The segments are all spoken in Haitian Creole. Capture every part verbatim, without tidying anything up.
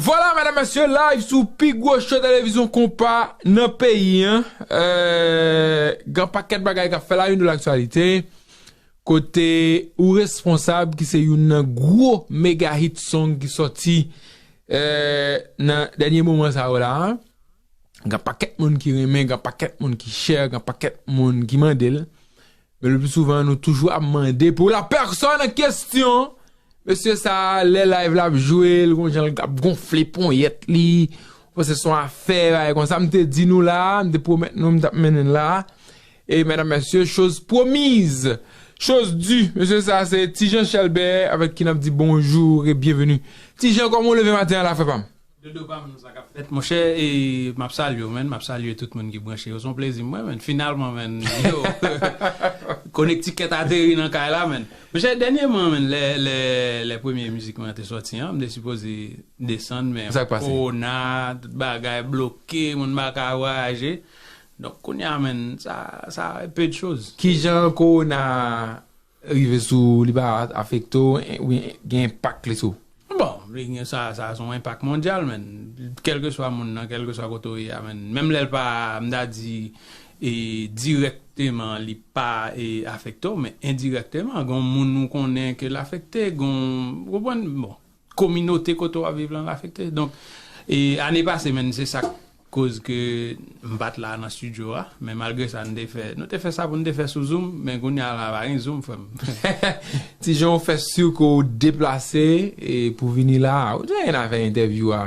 Vwala, medam, mesye, live sou pi gwo show televizyon konpa nan peyi an. Euh, gen pakèt bagay k ap fè la une de l'actualité. Kote ou responsab ki se youn nan gwo mega hit song ki sòti, euh, nan dènye moman sa yo la. Gen pakèt moun ki renmen, gen pakèt moun ki share, gen pakèt moun ki mande l. Men le pli souvan, nou toujou ap mande pou la personne en question. Mesye sa, lè live la ap jwe, l gon jan l ap gonfle ponyèt li. Bon, se son afè, bagay konsa. M te di nou la, m te pwomèt nou, m t ap mennen n la. E medam, mesye, chose promise, chose due. Mesye sa, se Ti Jan Chelbè, avèk ki n ap di bonjou e byenveni. Ti Jan, kòman w leve maten an la, frè pa m? Dodo pa m, sa k ap fèt, monchè, e m ap salye w, menn, m ap salye tout moun ki branche yo. Se yon plezi, mwen, menn, finalman, menn, yo, Connecticut ateri nan kay la, menn. Monchè, dènyèman, menn, lè, lè, lè premye mizik mwen te sòti an, m te sipoze desann, men Sa k pase? Kowona, tout bagay bloke, moun pa ka vwayaje. Donk, kounye a, menn, sa, sa, peu de choses. Kijan kowona rive sou ou, li pa afekte w, en-, oubyen gen enpak li sou ou? Bon, li gen sa, sa se yon enpak mondyal, menn. Kèlkeswa moun nan, kèlkeswa kote w ye a, menn. Menm lè l pa, m ta di, e, dirèkteman, li pa, e, afekte w, men endirèkteman, gen yon moun ou konnen ke l afekte, gen yon, ou konprann? Bon, kominote kote w ap viv lan, l afekte. Donk, e, ane pase, menn, se sa k koz ke m pa t la nan estidyo a, men malgre sa, n te fè, nou te fè sa pou n te fè sou Zoom, men kounye a la, pa gen Zoom, frè m. Ti Jan, w fè si ke w deplase, e, pou vini la. Ou te gen afè entèvyou a,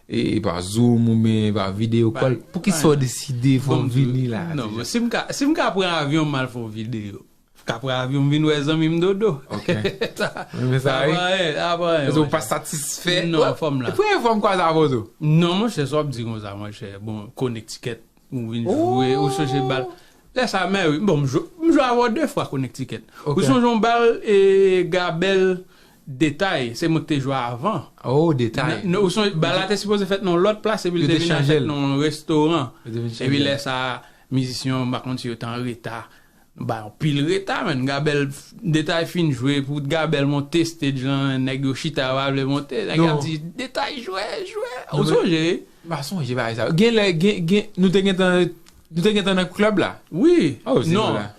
e, pa Zoom oubyen pa video call. Poukisa w deside fò w vini la, Ti Jan? Non, si m ka, si m ka pran avyon, m al fè yon videyo. Ka pran avyon, m vin wè zanmi m Dodo. Ok. Sa, sa pa anyen, sa pa anyen, monchè. Paske w pa satisfè. Non, fò m la. Premye fwa m kwaze avè w tou. Non, monchè, sa w ap di konsa, monchè. Bon, Connecticut, ou vin jwe, ou sonje bal. Lè sa, men wi, bon, m jwe, m jwe avè w de fwa Connecticut. Ok. Ou sonje yon bal, e, Gabèl Detay, se mwen ki te jwe avan. Oh, Detay. Nan, nan, ou sonje, bal la te sipoze fèt nan yon lòt plas, epi l te vin al fèt nan yon restoran. Yo te vin chanje. Epi lè sa, mizisyen yo, m pa konn si yo te an reta. Ba yon pil reta, menn. Gabèl, Detay fin jwe, pou Gabèl monte stage lan, nèg yo chita, yo pa vle monte. Nèg yo ap di, Detay, jwe, jwe. Ou sonje? M pa sonje bagay sa. Gen lè, gen, gen, nou te gentan, nou te gentan nan klèb la? Wi. Oh, se vre. Non.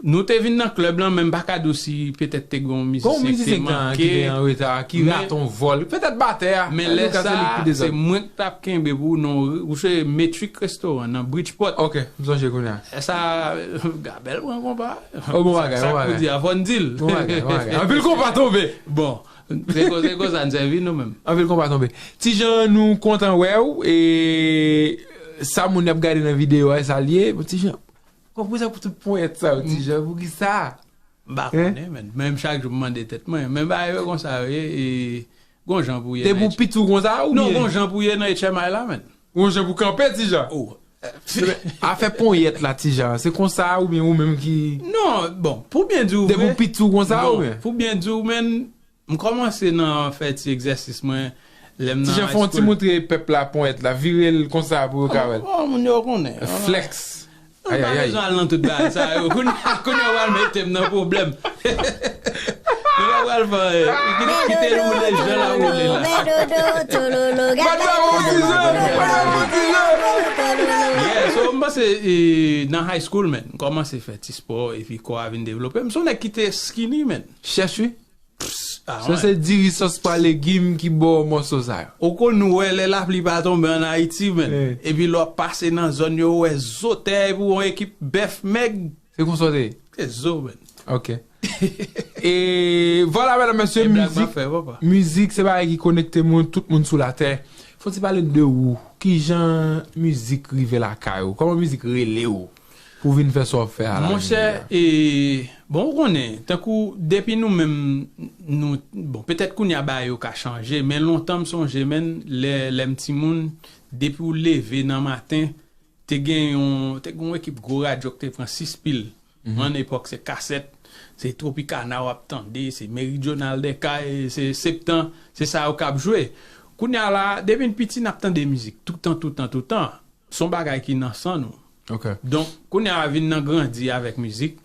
Nou te vin nan klèb lan, men m pa ka di w si petèt te gen yon mizisyen ki te manke. Ki te an reta, ki rate yon vòl. Petèt batè a. Men lè sa, se mwen k t ap kenbe pou non, ou se Metric Restaurant nan Bridgeport. Ok, m sonje kounye a. Sa, Gabèl pran konpa. Oh, bon bagay, bon bagay. Sa k pou di a, fò n di l. Bon bagay, bon bagay. Anpil konpa tonbe. Bon, se kon, se konsa n sèvi nou menm. Anpil konpa tonbe. Ti Jan, nou kontan wè w, e sa moun y ap gade nan videyo a, e sa l ye. Bon, Ti Jan, konprizan pou tout ponyèt sa yo, Ti Jan, poukisa? M pa konnen, menn. Menm chak jou m mande tèt mwen. Men bagay yo konsa yo ye, e gon jan pou ye. Depi w piti w konsa, oubyen? Non, gon jan pou ye nan H M I la, menn. Gon jan pou kanpe, Ti Jan. Oh. Afè ponyèt la, Ti Jan, se konsa oubyen ou menm ki... Non, bon, pou byen di w vre. Depi w piti w konsa, oubyen? Pou byen di w, menn, m kòmanse nan fè ti egzèsis mwen, lè m nan high school. Ti Jan, fè yon ti montre pèp la ponyèt la, vire l konsa pou yo ka wè l. Oh, moun yo konnen. Flex. Ay, ay, ay. M pa bezwen al nan tout bagay sa yo. Kounye a, kounye a, w al mete m nan pwoblèm. Nou pa pral fè anyen. Kite, kite l woule jan l ap woule la. Bat bravo pou Ti Jan, bat bravo pou Ti Jan. Yeah, so, m panse, e, nan high school, menn, m kòmanse fè ti spò, epi kò a vin devlope. M se yon nèg ki te skinny, menn. Chèch, wi. Sa se diri sòs pwa legim ki ba w mòso sa yo. Ou konn wè lè lapli pa tonbe ann Ayiti, menn. Epi lè w ap pase nan zòn yo, ou wè zo tè, epi w wè yon ekip bèf mèg. Se konsa w te ye? Se zo, menn. Ok. E vwala, medam, mesye, mizik, mizik se bagay ki konekte moun, tout moun sou latè. Fò n ti pale de ou. Kijan mizik rive lakay ou? Kòman mizik rele w pou w vin fè sa w ap fè a la jodi a? Monchè, e, bon, ou konnen, tankou depi nou menm, nou, bon, petèt kounye a bagay yo ka chanje, men lontan m sonje, menn, lè, lè m timoun, depi w leve nan maten, te gen yon, te gen yon ekip gwo radyo ki te pran sis pil. An epòk, se kasèt, se Tropicana w ap tande, se Méridional des Cayes, se Septan, se sa yo k ap jwe. Kounye a la, depi n piti, n ap tande mizik toutan, toutan, toutan. Se yon bagay ki nan san nou. Ok. Donk, kounye a vin nan grandi avèk mizik.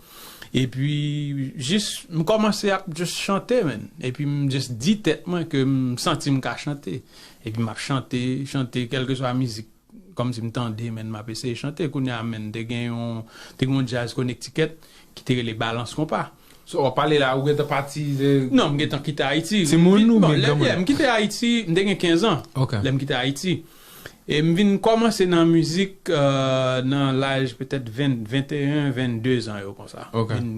Epi, jis, m kòmanse ap just chante, man. Epi, m just di tèt mwen ke m santi m ka chante. Epi, m ap chante, chante, kèlkeswa mizik. Kòmsi m tande, man, m ap eseye chante. Kounye a, man, te gen yon, te gen yon djaz Connecticut ki te rele Balans Konpa. So, w ap pale la, ou gentan pati, se... Non, m gentan kite Ayiti. Timoun oubyen granmoun? Yeah, m kite Ayiti, m te gen kenz an. Ok. Lè m kite Ayiti. E m vin kòmanse nan mizik, euh, nan laj petèt ven, venteyen, vennde zan yo konsa. Ok. Vin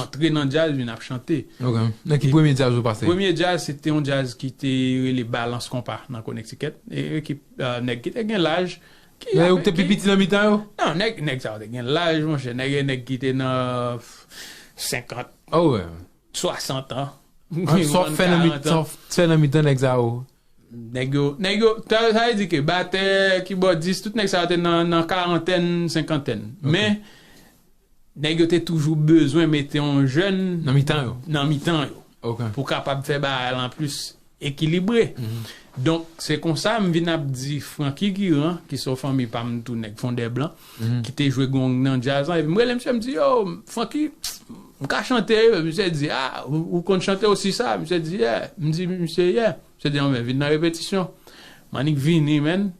antre nan djaz, vin ap chante. Ok. Nan ki premye djaz ou pase? Premye djaz, se te yon djaz ki te rele Balans Konpa nan Connecticut. E ekip, euh, nèg ki te gen laj, ki... Men yo te pi piti nan mitan yo? Non, nèg, nèg sa yo te gen laj, monchè. Nèg, nèg ki te nan senkant, oh, ouais, swasant an. Sa w fè nan mitan, sa w fè nan mitan nèg sa yo? Nèg yo, nèg yo, sa, sa vle di ke batè, kibòdis, tout nèg sa yo te nan, nan karantèn, senkantèn. Ok. Men, nèg yo te toujou bezwen mete yon jèn nan mitan yo. Nan mitan yo. Ok. Pou kapab fè bagay lan plis ekilibre. Mhm. Donk, se konsa m vin ap di Francky Guirand, ki se yon fanmi pa m tou, nèg Fondèblan, mhm, ki te jwe gong nan djaz lan. Epi m rele misye, m di, "Yo, Francky, m ka chante wi." Misye di, "Ah, ou, ou konn chante osi sa?" Misye di, "Yeah." M di, "Misye, yeah." Misye di, "Anben, vin nan repetisyon." M annik vini, man.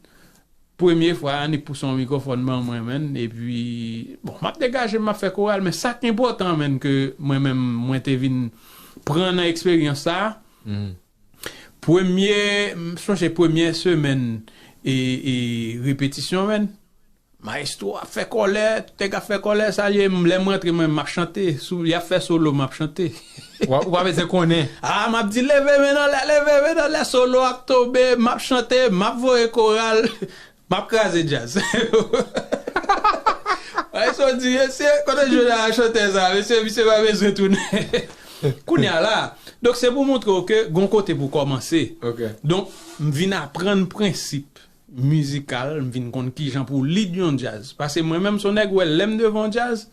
Premye fwa, annik pouse yon mikwofòn ban mwen, man. Epi, bon, m ap degaje m, m ap fè koral, men sa k enpòtan, man, ke mwen menm, mwen te vin pran nan eksperyans sa a, hmm, premye, m sonje premye semèn e, e repetisyon, man. Maestro ap fè kòlè, tout nèg ap fè kòlè, sa l ye, m, lè m rantre, mwen, m ap chante. Sou, y ap fè solo, m ap chante. Ou pa, ou pa bezwen konnen. Ah, m ap di, "Leve men anlè, leve men anlè," solo ap tonbe, m ap chante, m ap voye koral, m ap kraze djaz. Maestro di, "Mesye, kote jwe la chantè sa, mesye, misye pa bezwen tounen." Kounye a la, donk se pou montre w ke gon kote pou kòmanse. Ok. Donk, m vin aprann prensip mizikal, m vin konn kijan pou lead yon djaz. Paske mwen menm, se yon nèg, ou wè, lè m devan yon djaz,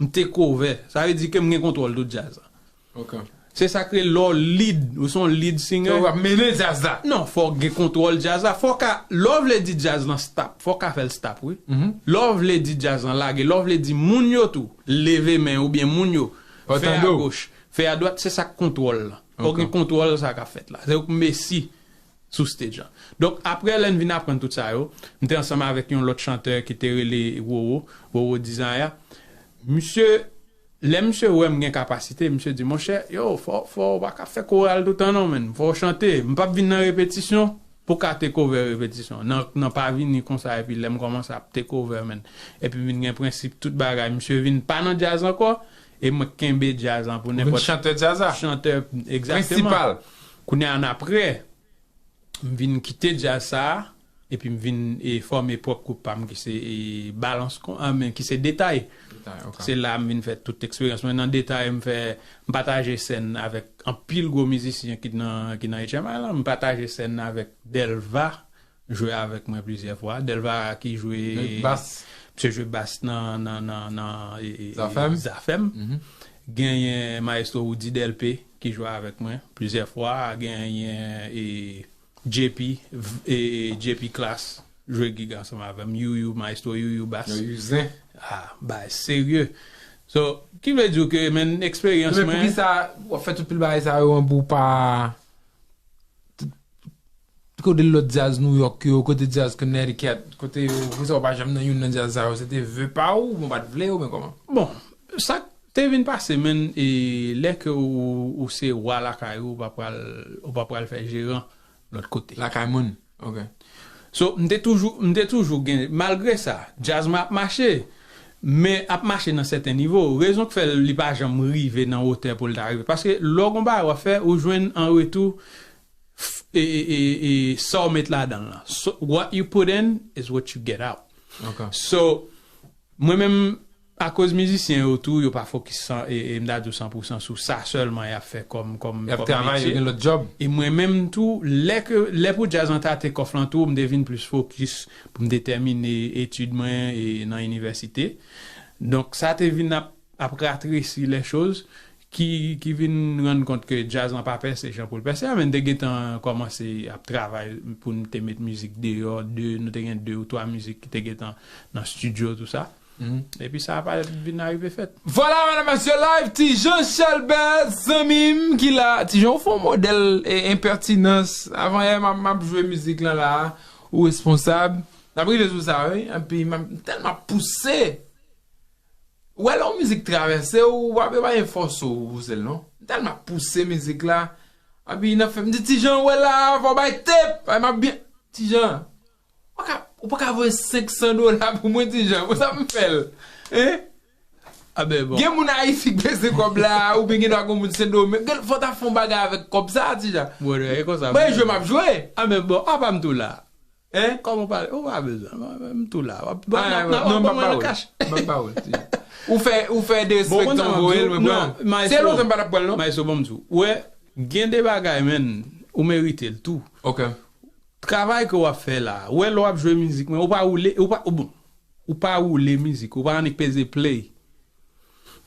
m te cover. Sa vle di ke m gen kontwòl tout djaz la. Ok. Se sa k rele lè w lead, ou se yon lead singer. Se ou ap mennen djaz la. Non, fò w gen kontwòl djaz la. Fò w ka, lè w vle di djaz lan stop, fò w ka fè l stop, wi. Mhm. Lè w vle di djaz lan lage, lè w vle di moun yo tou, leve men oubyen moun yo, fè agoch, fè adwat, se sa k kontwòl la. Fò w gen kontwòl sa k ap fèt la. Se ou k mesi sou stage lan. Donk, apre lè n vin aprann tout sa yo, m te ansanm avèk yon lòt chantè ki te rele Roro, Roro Desire. Misye, lè misye wè m gen kapasite, misye di, "Monchè, yo, fò, fò, w pa ka fè koral toutan non, man. Fò w chante. M p ap vin nan repetisyon pou ka take over repetisyon. Nan, nan pa vini konsa, epi lè m kòmanse ap take over, man." Epi m vin gen prensip tout bagay. Misye vin pa nan djaz ankò, e mwen kenbe djaz lan pou nenpòt chantè djaz la. Chantè, egzakteman. Prensipal. Kounye a, annapre, m vin kite djaz sa a, epi m vin, e, fòme pwòp gwoup pa m ki se, e, Balans Kon-, a, men, ki se Detay. Detay, ok. Se la m vin fè tout eksperyans mwen nan Detay, m fè, m pataje sèn avèk anpil gwo mizisyen ki nan, ki nan H M I lan, m pataje sèn avèk Delva, jwe avèk mwen plizyè fwa. Delva ki jwe bas. Misye jwe bas nan, nan, nan, nan, e, e, e, Zafèm. Zafèm. Mhm. Genyen Maestro Woody Delpé ki jwe avèk mwen plizyè fwa. Genyen, e, J P, v-, e, J P Class jwe giga ansanm avè m. Youyou, Maestro Youyou bas. Youyou zen. Ah, bagay serye. So, ki vle di ke, men, eksperyans mwen. Men poukisa w ap fè tout pil bagay sa yo, pou w pa kote lòt djaz New York yo, kote djaz Connecticut, kote yo, poukisa w pa janm nan youn nan djaz sa yo, se te ve pa w, oubyen w pa t vle, oubyen kòman? Bon, sa k te vin pase, men, e lè ke ou, ou se wa lakay ou, ou pa pral, ou pa pral fè jeran lòt kote. Lakay moun, ok. So, m te toujou, m te toujou gen, malgre sa, djaz mwen ap mache, men ap mache nan sèten nivo. Rezon k fè li pa janm rive nan wotè pou l ta rive. Paske lè w gon bagay w ap fè, ou jwenn an retou, f-, e, e, e, e, sa w met ladan l lan. So, what you put in is what you get out. Ok. So, mwen menm, akoz mizisyen yo tou, yo pa fokis san, e, e, m ta di w san pou san sou sa sèlman y ap fè kòm, kòm, kòm metye. Y ap travay, yo gen lòt djòb. E mwen menm tou, lè ke, lè pou djaz lan ta take off lan tou, m te vin plis fokis pou m te tèmine etid mwen, e, nan inivèsite. Donk, sa te vin ap, ap ratresi lè choz. ki, ki vin rann kont ke djaz lan pa pèse jan pou l pèse a, men n te gentan kòmanse ap travay pou n te met mizik deyò, de, nou te gen de ou twa mizik ki te gentan nan estidyo, tou sa. Epi sa pa vin arive fèt. Vwala, medam, mesye, live, Ti Jean Chelbè, zanmi m ki la. Ti Jean, ou fè yon modèl e, enpètinans. Avan yè, m ap, m ap jwe mizik lan la. Ou responsab. N ap rive sou sa, wi. Epi, m ap, m tèlman pouse. Ou wè lè yon mizik travèse w, ou pa, yo pa gen fòs ou pouse l, non. M tèlman pouse mizik la. Epi, nan fè m di, Ti Jean, ou wè la, fò w bay tep. Ay, m ap byen. Ti Jean, ou pa ka, ou pa ka voye senk san dola pou mwen, Ti Jean. Pou sa m fè l. Hein? Ah ben bon. Gen moun Ayiti k peze kòb la, oubyen gen dwa gen moun Sendomeng. Gen, fò w ta fè yon bagay avèk kòb sa, Ti Jean. Mwen, e konsa. Mwen, jwe m ap jwe. Ah ben bon, apa m tou la. Hein? Kòman w pale? Ou pa bezwen. Mwen, mwen, m tou la. W ap, w ap, Ah, w ap, w ap non, m ban mwen nan pawòl. Kach. M ban pawòl, Ti Jean. Ou fè, ou fè Bon, derespektan kontan, voye l, mwen non, pran. Maestro, Se lontan m pa t ap pran l, non? Maestro, bon, m di w. Wè, gen de bagay, menn, ou merite l tou. Ok. Travay ke w ap fè la, wè lè w ap jwe mizik, men ou pa woule, ou pa, ou bon, ou pa woule mizik, ou pa annik peze play.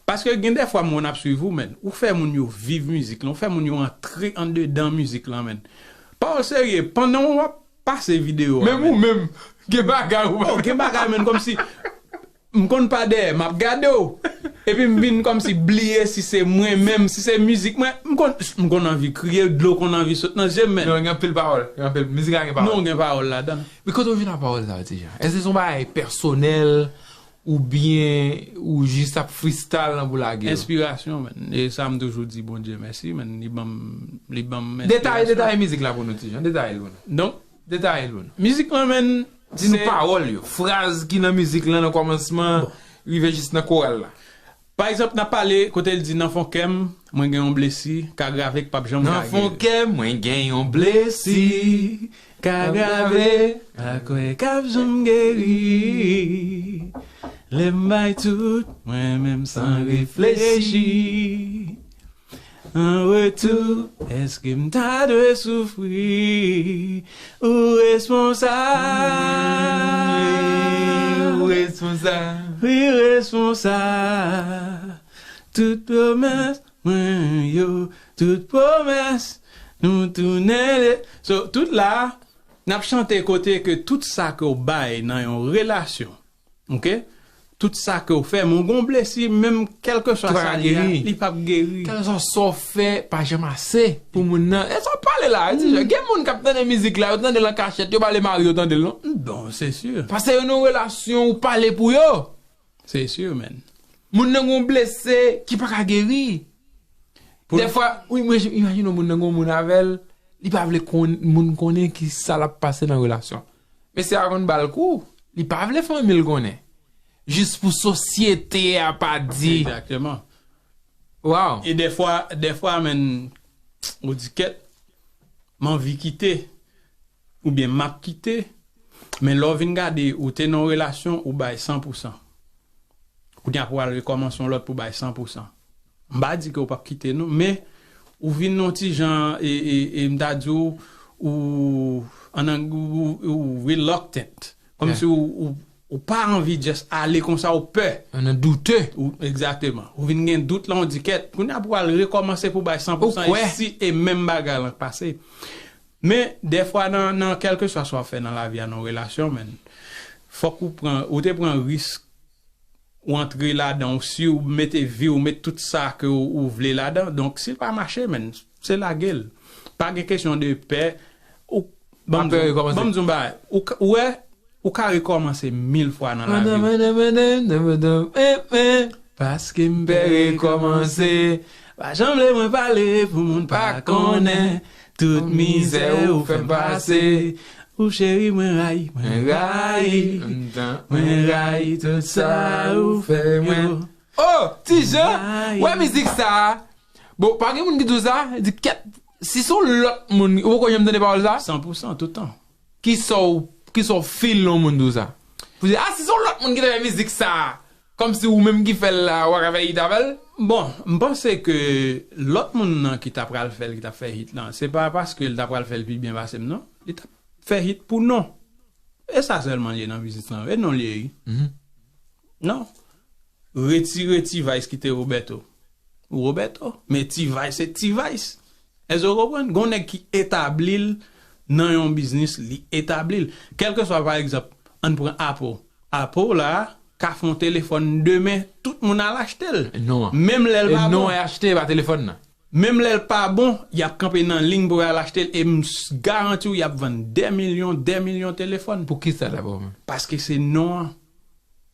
Paske gen de fwa moun ap swiv ou, menn. Ou fè moun yo viv mizik lan, ou fè moun yo antre andedan mizik lan, menn. Pawòl serye, pandan w ap pase videyo a, Menm ou menm, gen bagay ou Oh, gen bagay, menn, kòmsi m konn pa dèyè, m ap gade w. Epi m vin kòmsi bliye si se mwen menm, si se mizik mwen. M konn, m konn anvi kriye, dlo konn anvi sot nan je m, menn. Non, gen anpil pawòl, gen anpil. Mizik la gen pawòl. Non, gen pawòl ladan. Men kote w jwenn pawòl sa yo, Ti Jean? Èske se yon bagay pèsonèl oubyen ou jis ap freestyle lan pou lage yo? Enspirasyon, menn. E sa m toujou di Bondye mèsi, menn. Li ban m, li ban m Detaye, enspirasyon. Detaye mizik la pou nou, Ti Jean. Detaye l pou nou. Donk, Detaye l pou nou. Mizik lan, menn, Di nou se pawòl yo, fraz ki nan mizik lan nan kòmansman, Bon. rive jis nan koral la. Pa egzanp, n ap pale kote l di, nan fon kè m, mwen gen yon blesi, ka grave k p ap janm Nan ka fon geri. kè m, mwen gen yon blesi, ka grave, ka kwè k ap janm geri. Lè m bay tout, mwen menm san reflechi. An retou, èske m ta dwe soufri? Ou responsab. Ou responsab. Wi, responsab. Tout pwomès mwen yo, tout pwomès nou tounen de. So, tout la, n ap chante kote ke tout sa ke w bay nan yon relasyon, ok? Tout sa ke w fè, men w gon blesi, menm kèlkeswa Ki pa sa ka li ye a, geri. li p ap geri. Kèlkeswa sa w fè, pa janm ase pou moun nan. E sa w pale la, Ti Jean. Gen moun k ap tande mizik la, yo tande l an kachèt, yo pa vle mari yo tande l, non. Bon, se si. Paske yo nan yon relasyon, ou pale pou yo. Se si, menn. Moun nan gon blesi ki pa ka geri. Pou Dèfwa, wi, mwen, imajine yon moun nan gon moun avè l, li pa vle konn, moun konnen ki sa l ap pase nan relasyon. Mesye a konn ba l kou, li pa vle fanmi l konnen. Jis pou sosyete a pa di. Egzakteman. Wow. E dèfwa, dèfwa, menn, ou di kèt, m anvi kite, oubyen m ap kite, men lè w vin gade, ou te nan yon relasyon, ou bay san pou san. Kounye a pou w al rekòmanse yon lòt pou bay san pou san. M pa di ke w p ap kite, non, men ou vin yon ti jan, e, e, e m ta di w, ou, an ang-, ou, ou, ou reluctant. Kòmsi Yeah. ou, ou, ou pa anvi just ale konsa, ou pè. Ou nan doute. Ou, egzakteman. Ou vin gen dout la, ou di kèt. Kounye a pou w al rekòmanse pou bay san pou san, Ou kwè. e si e menm bagay lan k pase. Men, dèfwa, nan, nan kèlkeswa sa w ap fè nan lavi a, nan yon relasyon, menn, fòk ou pran, ou te pran risk, ou antre ladan, ou si ou mete vi, ou met tout sa ke ou, ou vle ladan. Donk, si l pa mache, menn, se lage l. Pa gen kesyon de pè. Ou, ban m Apre di w, rekòmanse. ban m di w yon bagay. Ou ka, ou wè, ou ka rekòmanse mil fwa nan lavi w. Paske m pè rekòmanse. Pa janm vle mwen pale pou moun pa konnen. Tout mizè ou fè m pase. Ou cheri mwen rayi, mwen rayi. Mwen rayi tout sa ou fè mwen. Oh, Ti Jean, Rayi. wè mizik sa a. Bon, pa gen moun ki di w sa, di kèt, si se yon lòt moun, ou poko janm tande pawòl sa? San pou san, tout tan. Ki sa w, ki sa w feel lè yon moun di w sa? Pou di, ah, si se yon lòt moun ki te fè mizik sa, kòmsi ou menm ki fè l la, ou pa ka fè hit avè l? Bon, m panse ke lòt moun nan ki ta pral fè l, ki t ap fè hit lan, se pa paske l ta pral fè l pi byen pase m, non. Li t ap fè hit pou non. E sa sèlman l ye nan biznis lan, e non l ye, wi. Mhm. Non. Retire T-Vice kite Roberto. Roberto. Men T-Vice se T-Vice. Èske w konprann? Gon nèg ki etabli l nan yon biznis, li etabli l. Kèlkeswa, pa egzanp, ann pran Apple. Apple la, ka fè yon telefòn demen, tout moun al achte l. Non. Menm lè l pa bon. Non, e achte, pa telefòn nan. Menm lè l pa bon, y ap kanpe nan liy pou y al achte l, e m s- garanti w, y ap vann dè milyon, dè milyon telefòn. Pou ki sa la, bon? Paske se non an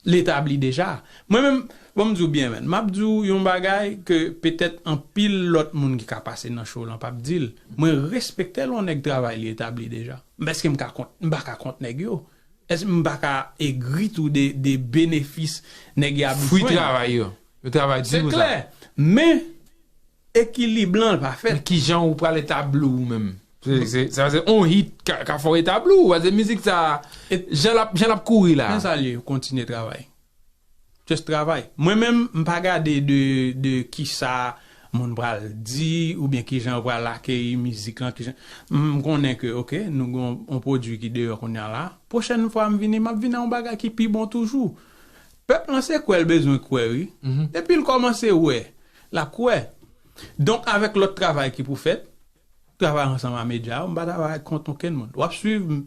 l etabli deja. Mwen menm, bon, m di w byen, menn, m ap di w yon bagay ke petèt anpil lòt moun ki ka pase nan show lan p ap di l. Mwen respekte l, yon nèg travay li etabli deja. Èske m ka kont, m pa ka kont nèg yo. Èske m pa ka egri tou de, de benefis nèg y ap jwenn? Fwi travay yo. Yo travay di pou sa. Se klè. Men, ekilib lan pa fèt. Men kijan ou pral etabli ou menm? Se, se, sa se on hit ka, ka fè w etabli ou. Paske mizik sa, jan l ap, jan l ap kouri la. Men sa l ye, kontinye travay. Just travay. Mwen menm, m pa gade de, de kisa moun pral di, oubyen kijan yo pral akeyi mizik lan, kijan, m konnen ke, oke, nou gen yon pwodui ki deyò kounye a la. Pwochèn fwa m vini, m ap vini a yon bagay ki pi bon toujou. Pèp lan se kwè l bezwen kwè, wi. Depi l kòmanse wè, l ap kwè. Donk, avèk lòt travay ki pou fèt, travay ansanm a medya yo, m pa travay kont okenn moun. W ap swiv m,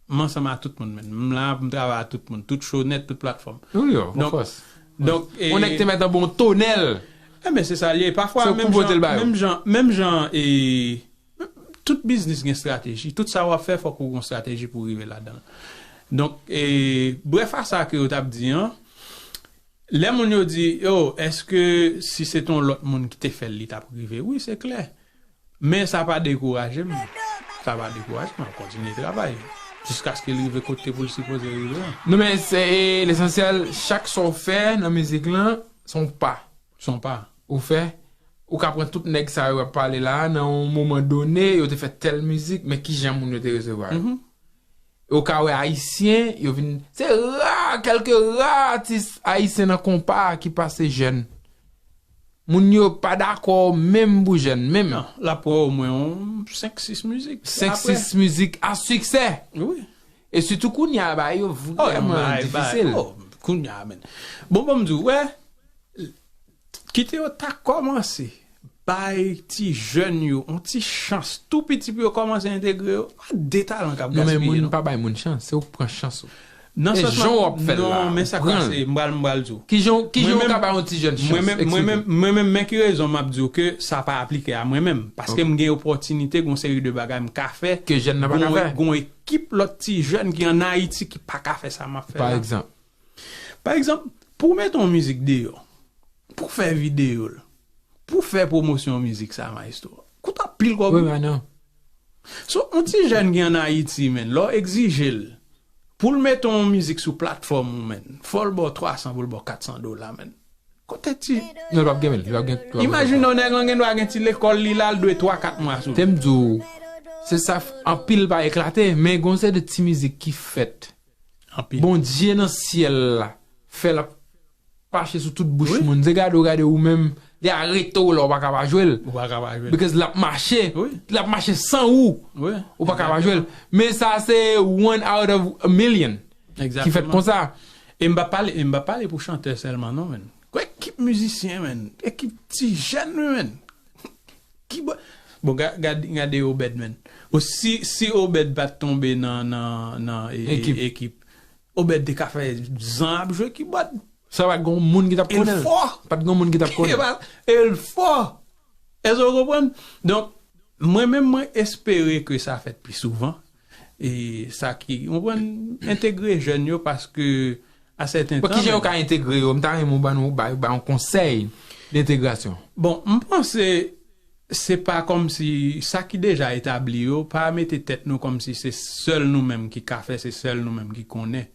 m ansanm a tout moun, menn. M la, m travay a tout moun, tout show nèt, tout platfòm. Wi, of course. Donk, e, yon nèg te mèt anba yon tonèl. Enben, se sa l ye. Pafwa, menm jan, menm jan, menm jan, e, tout biznis gen estrateji. Tout sa w ap fè, fòk ou gen estrateji pou w rive ladan l. Donk, e, brèf a sa ke yo t ap di an, lè moun yo di, yo, èske si se te yon lòt moun ki te fè l, li t ap rive? Wi, se klè. Men sa pa dekouraje m. Sa pa dekouraje m, m ap kontinye travay. Jiskaske l rive kote pou l sipoze rive an. Non, men se lesansyèl, chak sa w fè nan mizik lan, se yon pa. Se yon pa. Ou fè, ou ka pran tout nèg sa yo ap pale la, nan yon moman done, yo te fè tèl mizik, men kijan moun yo te resevwa yo? Ou ka wè Ayisyen, yo vin, se ra, kèlke ra atis ayisyen nan konpa ki pase jèn. Moun yo pa dakò menm pou jèn, menm. Non, l ap pran omwen yon senk, sis mizik. Senk, sis mizik a siksè. Wi. E sitou kounye a, bagay yo vrèman difisil. Oh, kounye a, menn. Bon, bon, m di w, wè, kite yo ta kòmanse bay ti jèn yo yon ti chans tou piti pou yo kòmanse entegre yo. Pa de talan k ap gaspiye, non. Non, men moun pa bay moun chans, se ou k pran chans ou. Nan sans jan w ap fè l la, non, men sa k pase, m pral, m pral di w. Kijan, kijan w ka bay yon ti jèn chans? Mwen menm, mwen menm, men ki rezon m ap di w ke sa pa aplike a mwen menm? Paske m gen opòtinite, gen yon seri de bagay m ka fè. Ke jèn nan pa ka fè. Gen yon ekip lòt ti jèn ki ann Ayiti ki pa ka fè sa m ap fè la. Pa egzanp? Pa egzanp, pou w mete yon mizik deyò, pou w fè videyo l, pou w fè pwomosyon mizik sa, maestro, koute anpil kòb. Wi, man, non. So, yon ti jèn ki ann Ayiti, menn, lè w egzije l pou l mete yon mizik sou platfòm ou, menn, fò l ba w twa san pou l ba w kat san dola, menn. Kote ti... Non, l p ap gen, menn. Li p ap gen, li p ap gen. Imajine w, nèg lan gen dwa gen ti lekòl li la, l dwe twa, kat mwa sou li. Te m di w, se sa anpil pa eklate, men gon se de ti mizik ki fèt. Anpil. Bondye nan syèl la fè l ap mache sou tout bouch moun. Se gade w gade ou menm, li arete w la, ou pa ka pa jwe l. Ou pa ka pa jwe l. Because l ap mache, wi, l ap mache san ou. Wi. Ou pa ka pa jwe l. Egzakteman. Men sa se one out of a million ki fèt konsa. Egzakteman. E m pa pale, e m pa pale pou chantè sèlman non, menn. Gwo ekip mizisyen, menn. Ekip ti jèn, wi, menn. Ki bò... Bon, ga- gade, gade Obed, menn. Bon, si, si Obed pa t tonbe nan, nan, nan e- e- ekip, Obed te ka fè zan ap jwe kibòd. Sa pa t gon moun ki t ap konnen l. E l fò. Pa t gon moun ki t ap konnen l. E pa- e l fò. Èske w konprann? Donk, mwen menm, mwen espere ke sa fèt pi souvan. E sa ki, w konprann, entegre jèn yo, paske a sèten tan... Bon, kijan yo ka entegre yo? M ta renmen w ban nou, ba, ba yon konsèy dentegrasyon. Bon, m panse se pa kòmsi sa ki deja etabli yo, pa mete tèt nou kòmsi se sèl nou menm ki ka fè, se sèl nou menm ki konnen.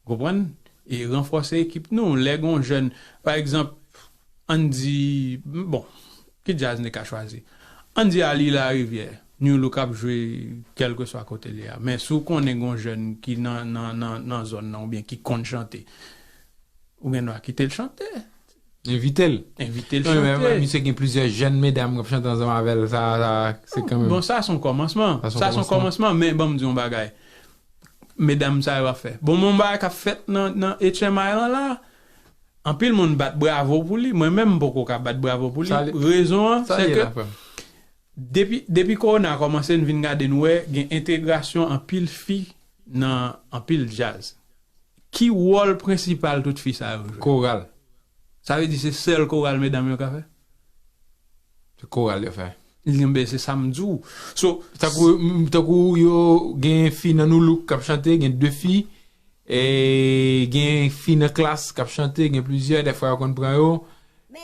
Konprann? E ranfòse ekip nou. Lè gon jèn, pa egzanp, ann di, bon, ki djaz n te ka chwazi? Ann di Ali Larivière, New Look ap jwe kèlkeswa kote l ye a. Men si w konnen gon jèn ki nan, nan, nan, nan zòn nan oubyen ki konn chante, ou gen dwa kite l chante. Envite l. Envite l chante. Non, men, men misye gen plizyè jèn medam k ap chante ansanm avè l, sa, sa, se kanmenm... Bon, sa se yon kòmansman. Sa se yon kòmansman, men ban m di yon bagay. Medam sa yo ap fè. Bon, men yon bagay k ap fèt nan, nan H M I lan la, anpil moun bat bravo pou li, mwen menm m poko ka bat bravo pou li. Rezon an, se ke depi, depi kowona kòmanse, n vin gade, n wè gen entegrasyon anpil fi nan anpil djaz. Ki wòl prensipal tout fi sa yo jwe? Koral. Sa vle di se sèl koral medam yo ka fè? Se koral yo fè. Enben, se sa m di w. So, tankou, tankou yo gen fi nan Nou Look k ap chante, gen de fi, e gen fi nan Klass k ap chante, gen plizyè, dèfwa yo konn pran yo.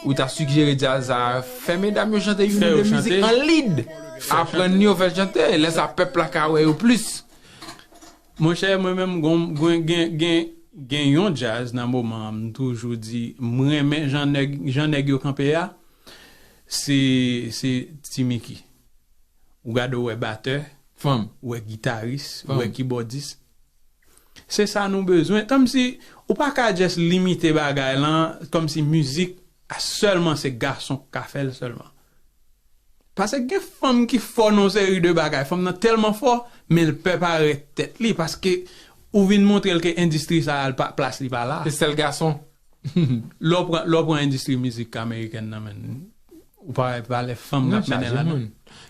Ou ta sigjere djaz sa, fè medam yo chante youn de mizik an lead. Aprann yo fè chante, lè sa pèp la ka wè yo plis. Monchè, mwen menm, gon- gen, gen, gen, gen yon djaz nan moman an, m toujou di, m renmen jan nèg, jan nèg yo kanpe a, se, se Ti Mickey. Ou gade, ou wè batè, fanm, ou wè gitaris, ou wè kibòdis. Se sa nou bezwen. Kòmsi, ou pa ka just limite bagay lan, kòmsi mizik, a sèlman se gason k ka fè l sèlman. Paske gen fanm ki fò nan yon seri de bagay. Fanm nan tèlman fò, men l pè parèt tèt li. Paske ou vin montre l ke endistri sa a, l pa, plas li pa la. Se sèl gason. Lè w pran, lè w pran endistri mizik amerikèn nan, men, ou pa wè pa lè fanm k ap mennen ladan.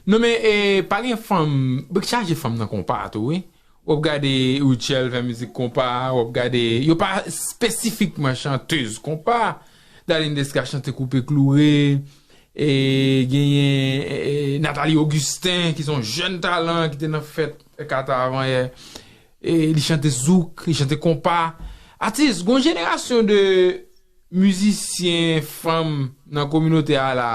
Non, men, e, pa gen fanm, chaje fanm nan konpa tou, wi. W ap gade Rutshelle fè mizik konpa, w ap gade, yo pa espesifikman chantèz konpa. Darline Desca chante koupe kloure, e genyen, e, Nathalie Augustin, ki se yon jèn talan, ki te nan fèt Ekata avan yè. E li chante zouk, li chante konpa. Atis, gon jenerasyon de mizisyen fanm nan kominote a la,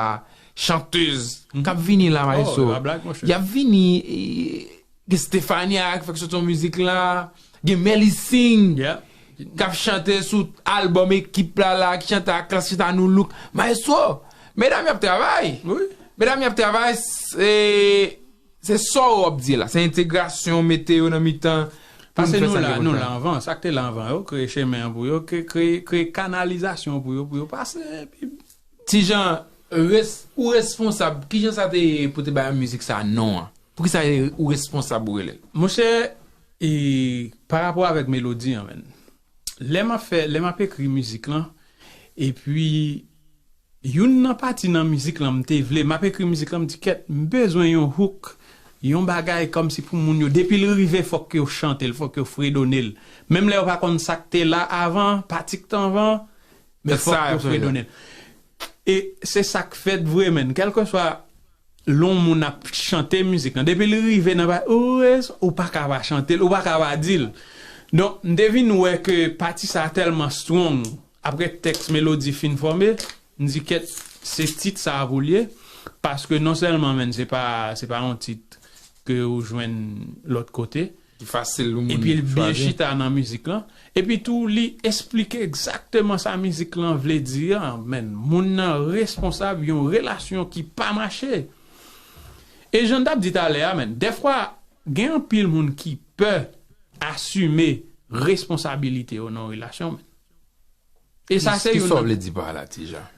chantèz, k ap vini la, maestro. Oh, pa blag, monchè. Y ap vini, e, gen Stefania k fèk soti yon mizik la, gen Melly Singh, k ap chante sou albòm Ekip la la, ki chante ak Klass, chante ak Nou Look. Maestro, medam y ap travay. Wi. Medam y ap travay, se, se sa w ap di la. Se entegrasyon, mete yo nan mitan pou nou fè sa ki enpòtan. Paske nou la, nou la anvan. Sa k te la anvan yo, kreye chemen an pou yo, kre-, kreye, kreye kanalizasyon pou yo, pou yo pase, epi Ti Jan, res-, ou responsab, kijan sa te ye pou te bay mizik sa non an? Poukisa ou responsab ou rele l? Monchè, e, pa rapò avèk melodi an, menn. Lè m ap fè, lè m ap ekri mizik lan, epi youn nan pati nan mizik lan m te vle, m ap ekri mizik lan, m di, "Kèt, m bezwen yon hook, yon bagay kòmsi pou moun yo, depi l rive, fòk yo chante l, fòk yo fredone l." Menm lè yo pa konn sa k te la avan, pati k t anvan, men fòk yo fredone l. E se sa k fèt vre, menn. Kèlkeswa lè yon moun ap chante mizik lan, depi li rive nan pa, ou res-, ou pa ka pa chante l, ou pa ka pa di l. Donk, m te vin wè ke pati sa a tèlman strong, apre tèks, melodi fin fòme, m di, "Kèt, se tit sa a pou l ye," paske non sèlman, menn, se pa, se pa yon tit ke ou jwenn lòt kote, ki fasil pou moun chwazi. Epi l byen chita nan mizik lan. Epi tou, li esplike egzakteman sa mizik lan vle di an, menn. Moun nan responsab yon relasyon ki pa mache. E jan n t ap di talè a, menn, dèfwa, gen anpil moun ki pè asime responsabilite yo nan yon relasyon, menn. E sa se youn nan. Kisa w vle di pa la, Ti Jan?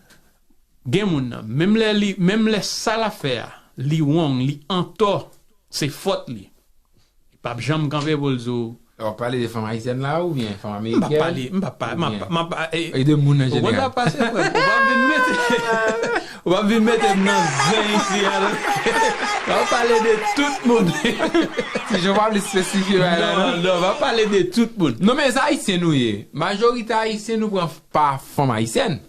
Gen moun nan, menm lè li, menm lè sa l ap fè a, li wrong, li antò, se fòt li. Li p ap janm kanpe pou l di w. W ap pale de fanm ayisyèn la oubyen fanm amerikèn? M p ap pale, m p ap pa-, m ap, m ap, e, e de moun an jeneral. Ou konn sa k pase, frè m? Ou p ap vin mete, ou p ap vin mete m nan zen isi a, non. M ap pale de tout moun. Ti Jan, w pa vle espesifye bagay la, non? Non, non, m ap pale de tout moun. Non, men se ayisyen nou ye. Majorite ayisyen nou pran pa fanm ayisyèn.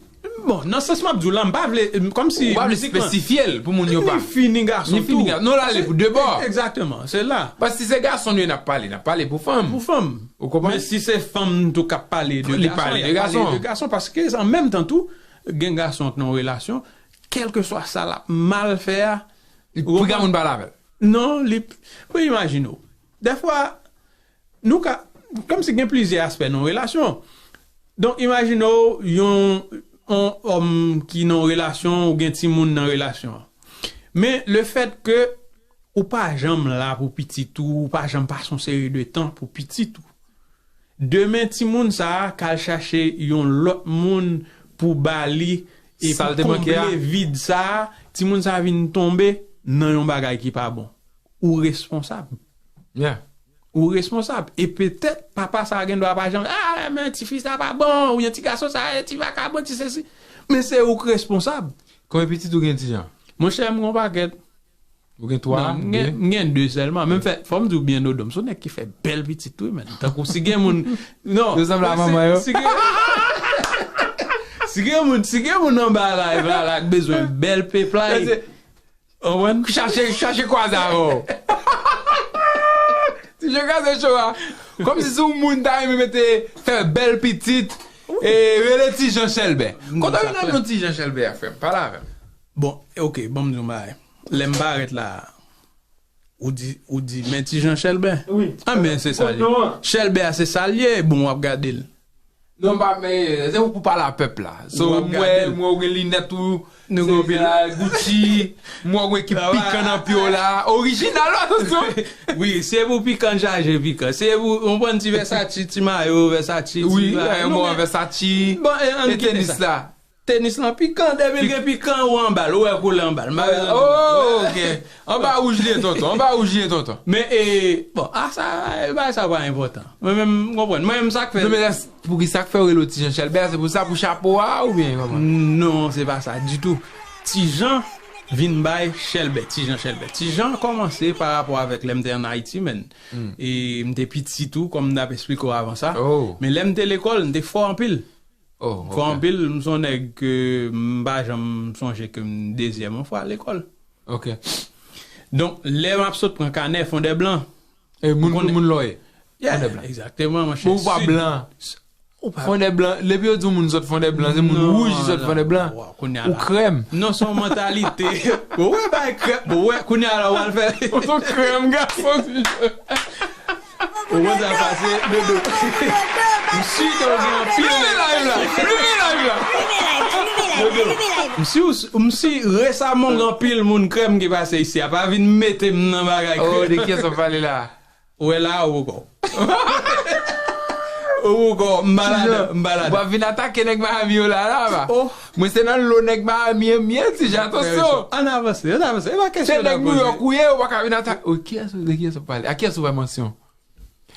Bon, nan sans m ap di w la, m pa vle, m, kòmsi mizik lan, ou pa vle espesifye l pou moun yo pa. Ni fi, ni gason tou. Ni fi, ni gason. Non, l ale pou de bò. Egzakteman, se la. Paske si se gason nou ye, n ap pale, n ap pale pou fanm. Pou fanm. Ou konprann? Men si se fanm tou k ap pale de gason, li pale de gason, paske an menm tan tou, gen gason k nan yon relasyon, kèlkeswa sa l ap mal fè a, li, pou piga moun pale avè l. Non, li, pou imajine w. Dèfwa, nou ka, kòmsi gen plizyè aspè nan yon relasyon. Donk, imajine w yon, yon òm ki nan yon relasyon, ou gen timoun nan relasyon an. Men, lefèt ke ou pa janm la pou pitit ou, ou pa janm pase yon seri de tan pou pitit ou. Demen, timoun sa a ka al chache yon lòt moun pou ba li, e pou konble vid sa a, timoun sa a vin tonbe nan yon bagay ki pa bon. Ou responsab. Yeah. Ou responsab. E petèt, papa sa a gen dwa pa janm, "Ah, men tifi sa pa bon, oubyen ti gason sa, ti vakabon, ti sesi." Men se ou k responsab. Konbyen pitit ou gen, Ti Jan? Monchè, m gon pakèt. Ou gen twa, de? Non, m gen, m gen de sèlman. Men m fè, fò m di w byen, Dodo, m se yon nèg ki fè bèl pitit tou, men. Tankou si gen moun, non, yo sanble a manman yo. Si gen, si gen moun, si gen moun anba live la, la, k bezwen bèl pep la, konprann? Chache, chache kwaze avè w. Ti Jan kraze cho a. Kòmsi se yon moun ta renmen mete fè bèl pitit, e rele Ti Jan Chèlbè. Kote w nan non Ti Jan Chèlbè a, frè m? Pale avè m. Bon, ok, ban m di yon bagay. Lè m parèt la, ou di, ou di, men Ti Jan Chèlbè? Wi. Ah, men se sa l ye. Chèlbè a se sa l ye, bon, w ap gade l. Non, pa, men, se pou pale a pèp la. So, m wè, m wè ou gen linèt ou, se, se Gucci, m wè ou gen ekip pikan nan pye w la. Orijinal, atansyon! Wi, se pou pikan chaje pikan. Se pou, ou konprann ti Versace, ti mayo Versace, ti... Wi, mayo, yon bon Versace. Bon, e, ann kite sa. Tenis la. Tenis lan pikan, depi l gen pikan, ou anba l, ou wè koulè anba l. Oh, ok. Anba wouj li ye, tonton. Anba wouj li ye, tonton. Men, e, bon, a sa, e, bagay sa pa enpòtan. Mwen menm, m konprann. Mwen menm, sa k fè. Non, men lè, pou ki sa k fè yo rele w Ti Jan Chèlbè? Se pou sa, pou chapo a, oubyen kòman? Non, se pa sa ditou. Ti Jan vin bay Chèlbè, Ti Jan Chèlbè. Ti Jan kòmanse pa rapò avèk lè m te ann Ayiti, men. E m te piti tou, kòm m t ap esplike w avan sa. Men lè m te lekòl, m te fò anpil. Oh, ok. Fò anpil, m se yon nèg ke m pa janm sonje ke m dezyèm yon fwa lekòl. Ok. Donk, lè m ap sot pran kanè Fondèblan, e, moun, moun lò ye. Yeah, Fondèblan. Egzakteman, monchè. Bon, ou pa blan. Ou pa Fondèblan, depi yo di yon moun sot Fondèblan, se moun wouj ki sot Fondèblan. Ou krèm. Non, se yon mantalite. Bon, wè, bay krèm. Bon, wè, kounye a la, w al fè. Ou se krèm, gason. Ou konn sa k pase, Dodo? M si ke w gen anpil. Leve live la! Leve live la! Dodo, m si, m si resaman w gen anpil moun krèm ki pase isi a. Pa vin mete m nan bagay krèm. Oh, de kiyès w ap pale la? Ou wè la, ou poko. Ou poko, m pa ladan, m pa ladan. Ou pa vin atake nèg Miami yo la, la, ba. Oh. Mwen se nan lo nèg Miami, m ye, Ti Jan, atansyon. Ann avanse, ann avanse. E pa kesyon. Se nèg New York ou ye, ou pa ka vin atake. Oh, kiyès, de kiyès w ap pale? A kiyès ou fè mansyon?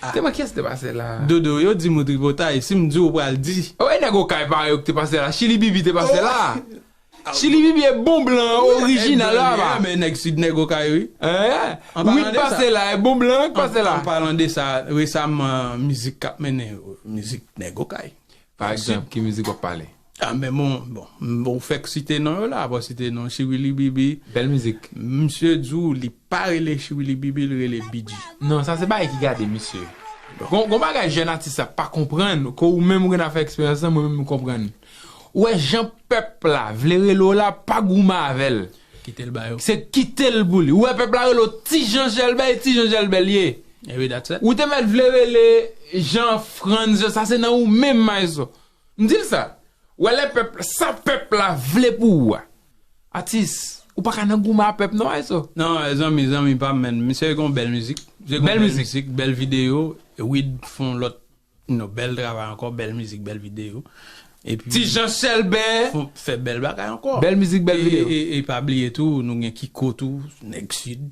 Ah. Te mwen kiyès te pase la? Dodo, yo di m ou tripotay, si m di w pral di. Oh, e nèg Okay parèy ou ki te pase la. Chili Bibi te pase la. Chili Bibi e bon blan orijinal la, ba. Men nèg sid, nèg Okay, wi. Wi, pase la, e bon blan ki pase la. An palan de sa, resaman, mizik k ap mennen, mizik nèg Okay. Pa egzanp, ki mizik w ap pale? Ah, men bon, bon, m, ou fèk site non yo la, pa site non Chiwili Bibi. Bèl mizik. Misye di w li pa rele Chiwili Bibi, li rele B G. Non, sa se bagay ki gade misye. Gon, gon bagay jèn atis la pa konprann, ke ou menm ou gentan fè eksperyans lan, mwen menm m konprann. Ou wè jan pèp la vle rele w la, pa goumen avè l. Kite l ba yo. Se kite l pou li. Ou wè pèp la rele w Ti Jan Chèlbè, e Ti Jan Chèlbè l ye. Epi that's it. Ou te mèt vle rele Jean Frantz, sa se nan ou menm, Maestro. M di l sa. Ou wè lè pèp, sa pèp la vle pou ou a. Atis, ou pa ka nan goumen a pèp non, Maestro. Non, zanmi, zanmi pa m, men misye gen yon bèl mizik. Misye gen yon bèl mizik, bèl videyo. Wid fè yon lòt, yon bèl travay ankò, bèl mizik, bèl videyo. Epi Ti Jan Chèlbè fè, fè bèl bagay ankò. Bèl mizik, bèl videyo. E, e, e pa bliye tou, nou gen Kiko tou, nèg sid.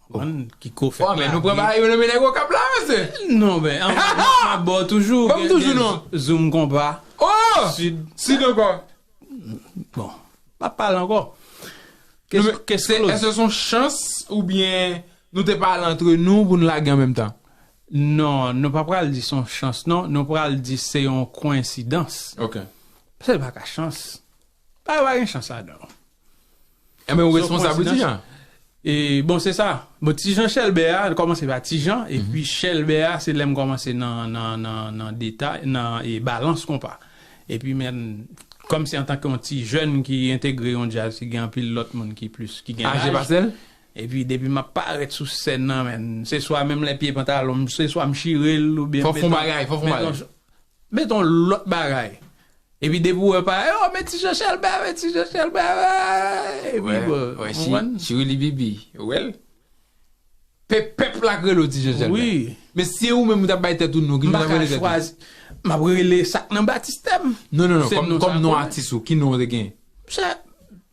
Konprann? Kiko fè. Oh, men nou pran bagay yo nan men nèg Okap la, mesye. Non, men, an, m ap ba w toujou, gen, gen Zoom Konpa. Oh! Sid. Sid ankò. Bon, m ap pale ankò. Non, men, se, èske se yon chans oubyen nou te pale antre nou pou n lage an menm tan? Non, nou pa pral di se yon chans, non. Nou pral di se yon koyensidans. Ok. Se pa ka chans. Pa, pa gen chans ladan. Enben, ou responsab wi, Ti Jan. E, bon, se sa. Bon, Ti Jan Chèlbè a, kòmanse pa Ti Jan, epi Chèlbè a, se lè m kòmanse nan, nan, nan, nan detay, nan, e, balans konpa. Epi, men, kòmsi antanke yon ti jèn ki entegre yon djaz, ki gen anpil lòt moun ki plis, ki gen laj. Aje pase l? Epi, depi m ap parèt sou sèn nan, men, se swa menm lè pye pantalon m, se swa m chire l, oubyen fò fon bagay, fò fon bagay. Met yon lòt bagay. Epi depi w wè pa, yo, men Ti Jan Chèlbè, men Ti Jan Chèlbè, epi bon, ou konprann? Chiwili Bibi, ou wè l? Pe-, pèp la k rele w Ti Jan Chèlbè. Wi. Men si se ou menm ou t ap bay tèt ou non, ki jan w t ap rele tèt ou? M pa ka chwazi. M ap rele sa k nan batistè m. Non, non, non, kòm, kòm non atis ou, ki non w te gen?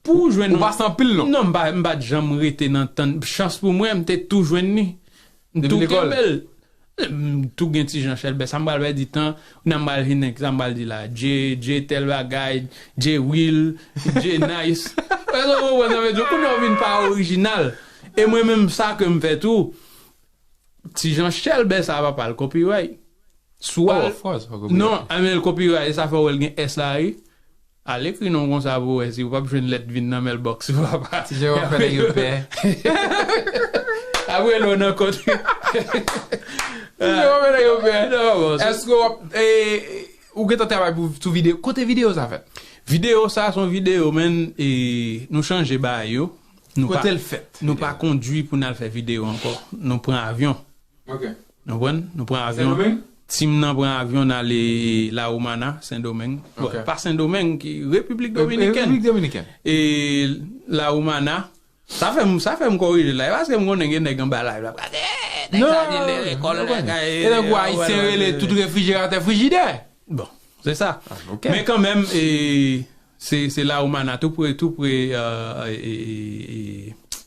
Pou w jwenn. Ou pase anpil non. Non, m pa, m pa t janm rete nan tann. Chans pou mwen, m te tou jwenn li. M tou kenbe l. M tou gen Ti Jan Chèlbè, sa m pral pèdi tan, nan m pral vin, sa m pral di la, J, J tèl bagay, J Will, J Nice. Èske w konprann sa m vle di w? Kounye a w vin pa orijinal. E mwen menm sa ke m fè tou, Ti Jan Chèlbè sa papa l copyright. Sou al. Non, men l copyright, e sa fè w wè l gen S la wi. Al ekri non konsa pou wè si w p ap jwenn lèt vin nan mailbox ou papa. Ti Jan w ap fè nèg yo pè. Apre lè w nan kont. Ti Jan w ap fè nèg yo pè. Èske w ap, e, ou gentan travay pou, sou videyo? Kote videyo sa fèt? Videyo sa se yon videyo, men, e, nou chanje bagay yo. Kote l fèt? Nou pa kondui pou n al fè videyo ankò. Nou pran avyon. Ok. Nou konprann? Nou pran avyon. Sendomeng? Tim nan pran avyon, n ale Lawoumana, Sendomeng. Bon, pa Sendomeng, ki Repiblik Dominikèn. Repiblik Dominikèn. E Lawoumana, sa fè m, sa fè m korije la. E paske m konnen gen nèg anba live la. Nèg sa di lekòl, nèg sa. E tankou Ayisyen rele tout refrijeratè frijidè. Bon, se sa. Men kanmenm, e, se, se Lawoumana, tou pre, tou pre, e, e, e, e,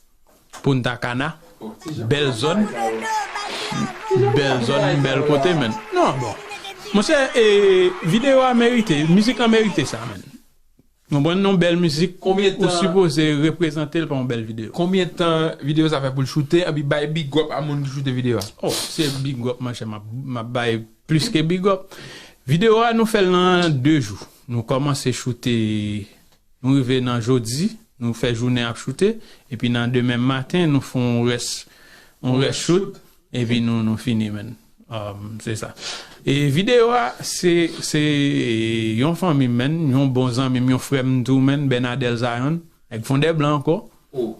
Punta Cana. Bèl zòn. Bèl zòn, bèl kote, men. Non, bon. Monchè, e, videyo a merite, mizik lan merite sa, men. Konprann, yon bèl mizik, ou sipoze reprezante l pa yon bèl videyo. Konbyen tan videyo sa fè pou l choute, epi bay big up a moun ki choute videyo a? Oh, se big up, monchè, m ap, m ap bay plis ke big up. Videyo a, nou fè l nan de jou. Nou kòmanse choute, nou rive nan jodi, nou fè jounen ap choute, epi nan demen maten, nou fè yon rès, yon rès shoot, epi nou, nou fini, men. Um, se sa. E videyo a, se, se yon fanmi m, men, yon bon zanmi m, yon frè m tou, men, Bernadel Zion, nèg Fondèblan ankò. Oh.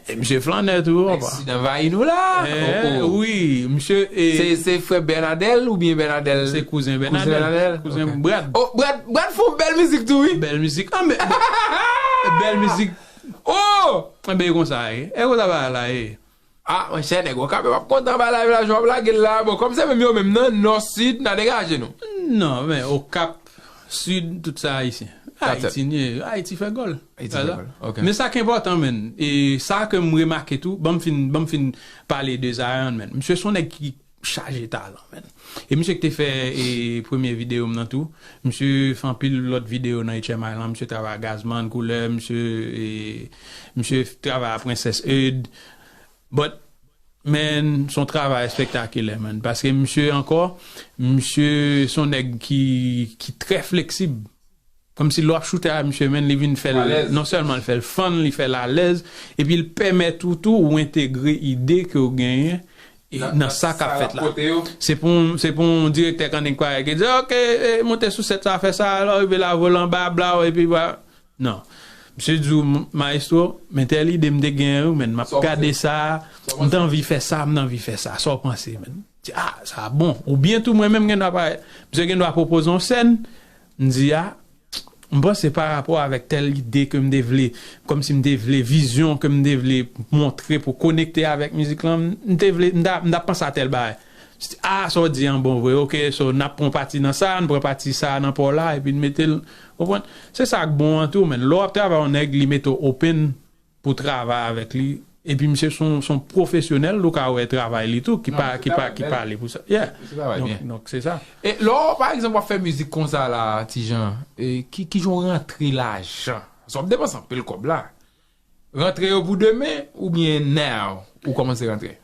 E misye flannè tou, papa. Sid anvayi nou la. Eh, wi, misye, e se, se frè Bernadel oubyen Bernadel? Se kouzen Bernadel. Kouzen Bernadel? Kouzen Brad. Oh, Brad, Brad fè yon bèl mizik tou, wi. Bèl mizik. Ah, men, bèl mizik. Oh! Enben, e konsa, e. E konsa bagay la, e. Ah, monchè, nèg Okap yo p ap kontan ba live la, jan w ap lage l la. Bon, kòm se menm yo menm nan, nò, sid, n a degaje nou. Non, men Okap, sid, tout sa ayisyen. Ayiti, Ayiti fè gòl. Ayiti fè gòl, ok. Men sa ki enpòtan, men, e sa ke m remake tou, ban m fin, ban m fin pale de Zion, men. Misye se yon nèg ki chaje talan, men. E misye ki te fè, e, premye videyo m nan tou. Misye fè anpil lòt videyo nan H M I lan, misye travay ak Gazman, Koulè, misye, e, misye travay ak Princess Eud. But, men, se yon travay espektakilè, men. Paske misye ankò, misye se yon nèg ki, ki trè fleksib. Kòmsi lè w ap choute a misye, men, li vin fè l, non sèlman li fè l fun, li fè l alèz, epi l pèmèt ou tou, ou entegre ide ke w genyen, e, nan sa k ap fèt la. Se pou, se pou yon direktè kannik parèy ki di, ok, e, monte sou sèt sa, fè sa, lè w rive la, vole anba, blaw, epi, bla. Non. Misye di w, "M-, mayestwo, men tèl ide m te genyen, wi, men m ap gade sa, m t anvi fè sa, m t anvi fè sa. Sa w panse, men?" M di, "Ah, sa bon." Oubyen tou, mwen menm, gen dwa parèt, misye gen dwa pwopoze yon sèn, m di, "Ah, m panse pa rapò avèk tèl ide ke m te vle, kòmsi m te vle, vizyon ke m te vle montre pou konekte avèk mizik lan, m te vle, m ta, m ta panse a tèl bagay." Ah, sa w di an bon vre. Ok, so n ap pran pati nan sa, n pran pati sa nan pa w la, epi n mete l, w konprann? Se sa k bon an tou, men lè w ap travay yon nèg, li mete w open pou travay avèk li, epi misye se yon, se yon pwofesyonèl, ou ka wè travay li tou, ki pa, ki pa, ki pale pou sa. Yeah. Donk, donk, se sa. E lè w, pa egzanp, w ap fè mizik konsa la, Ti Jan, e ki, ki jan w rantre lajan? Paske w ap depanse anpil kòb la. Rantre yo pou demen oubyen now ou kòmanse rantre?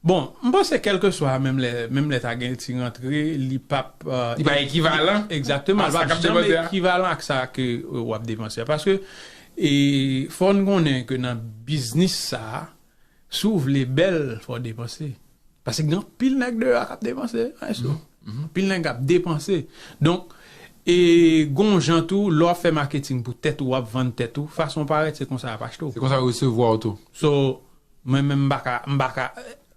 Bon, m panse kèlkeswa, menm lè, menm lè ta gen ti rantre, li p ap, e, li pa ekivalan. Egzakteman, li p ap janm ekivalan ak sa ke, e, w ap depanse a. Paske, e, fò n konnen ke nan biznis sa a, si w vle bèl, fò w depanse. Paske gen anpil nèg deyò a k ap depanse, maestro. Anpil nèg ap depanse. Donk, e, gon jan tou, lè w ap fè maketing pou tèt ou, w ap vann tèt ou, fason w parèt, se konsa y ap achte w. Se konsa yo resevwa w tou. So, mwen menm, m pa ka, m pa ka,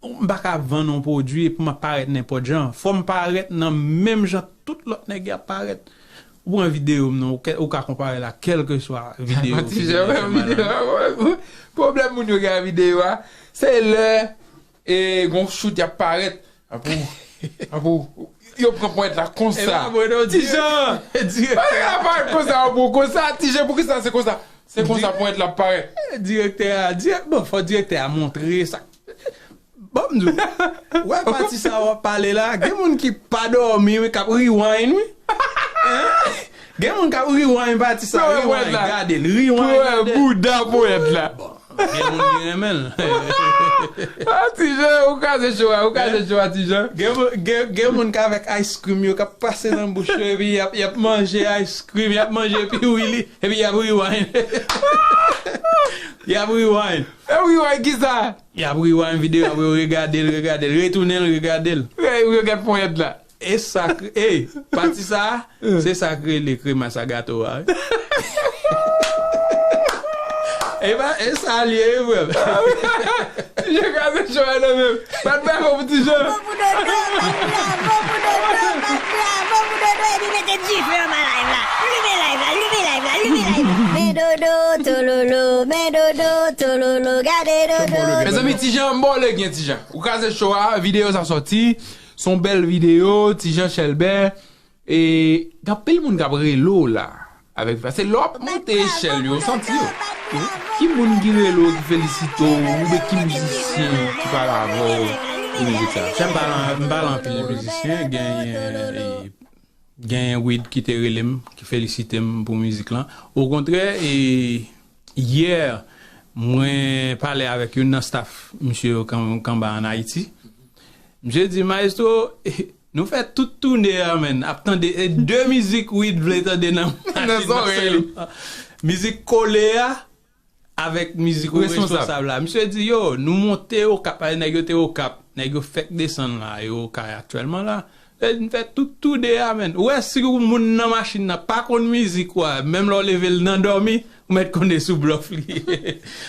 m pa ka vann yon pwodui epi m ap parèt nenpòt jan. Fò m parèt nan menm jan tout lòt nèg y ap parèt. Ou pran videyo m nan, ou ka, ou ka konpare l ak kèlkeswa videyo. Ti Jan, videyo a, pwoblèm moun yo gen ak videyo a, se lè e gon shoot y ap parèt. Apou, apou, yo pran ponyèt la konsa. Ti Jan! Direktè a parèt konsa, apou konsa, Ti Jan, poukisa se konsa? Se konsa ponyèt la ap parèt. Direktè a, dirèk, bon, fò direktè a montre sa. Bon, m di w, wè pati sa w ap pale la, gen moun ki pa dòmi, wi, k ap rewind, wi. Gen moun k ap rewind pati sa, rewind, gade l, rewind, gade l. Bouda ponyèt la. Bon. Gen moun ki renmen l. Ah, Ti Jan, ou kraze cho a, ou kraze cho a, Ti Jan. Gen, moun- gen, gen moun k avèk ice cream yo, k ap pase nan bouch yo, epi y ap, y ap manje ice cream, y ap manje piwili, epi y ap rewind. Y ap rewind. E rewind ki sa? Y ap rewind videyo, y ap regade l, regade l, retounen l, regade l. Yo gad ponyèt la. E sa k, e, pati sa, se sa k rele kremas a gato a, wi. E pa, e sa l ye, wi, frè m. Ti Jan kraze cho a nan men m. Bat bravo pou Ti Jan. Bravo pou Dodo, bat bravo pou Dodo, bat bravo pou Dodo, epi mete dife anba live la. Live la, live la, live la, live la. Men Dodo, tololo, men Dodo, tololo, gade Dodo. Mezanmi, Ti Jan, m ba w legyen, Ti Jan. Ou kraze cho a, videyo sa sòti. Se yon bèl videyo, Ti Jan Chèlbè. E gen anpil moun k ap rele w la. Avèk, se lè w ap monte echèl yo, ou santi yo. Ki moun ki rele w, ki felisite w, oubyen ki mizisyen ki pale avè w pou mizik sa? Chè, m pale, m pale anpil mizisyen, genyen, e, genyen Wid ki te rele m, ki felisite m pou mizik lan. Okontrè, e, yè, mwen pale avèk youn nan staff misye yo kan, kanba ann Ayiti. Misye di, "Maestro, nou fè tout toune a, menn, ap tande, e, de mizik Wid vle tande nan machin nan sèlman. Mizik Kole a, avèk mizik ou responsab la." Misye di, "Yo, nou monte Okap, nèg yo te Okap, nèg yo fèk desann la, yo Okay aktyèlman la. E, n fè tout toune a, menn. Ou wè, si yon moun nan machin nan pa konn mizik, ou a, menm lè w leve l nan dòmi, ou mèt konnen sou blòf li."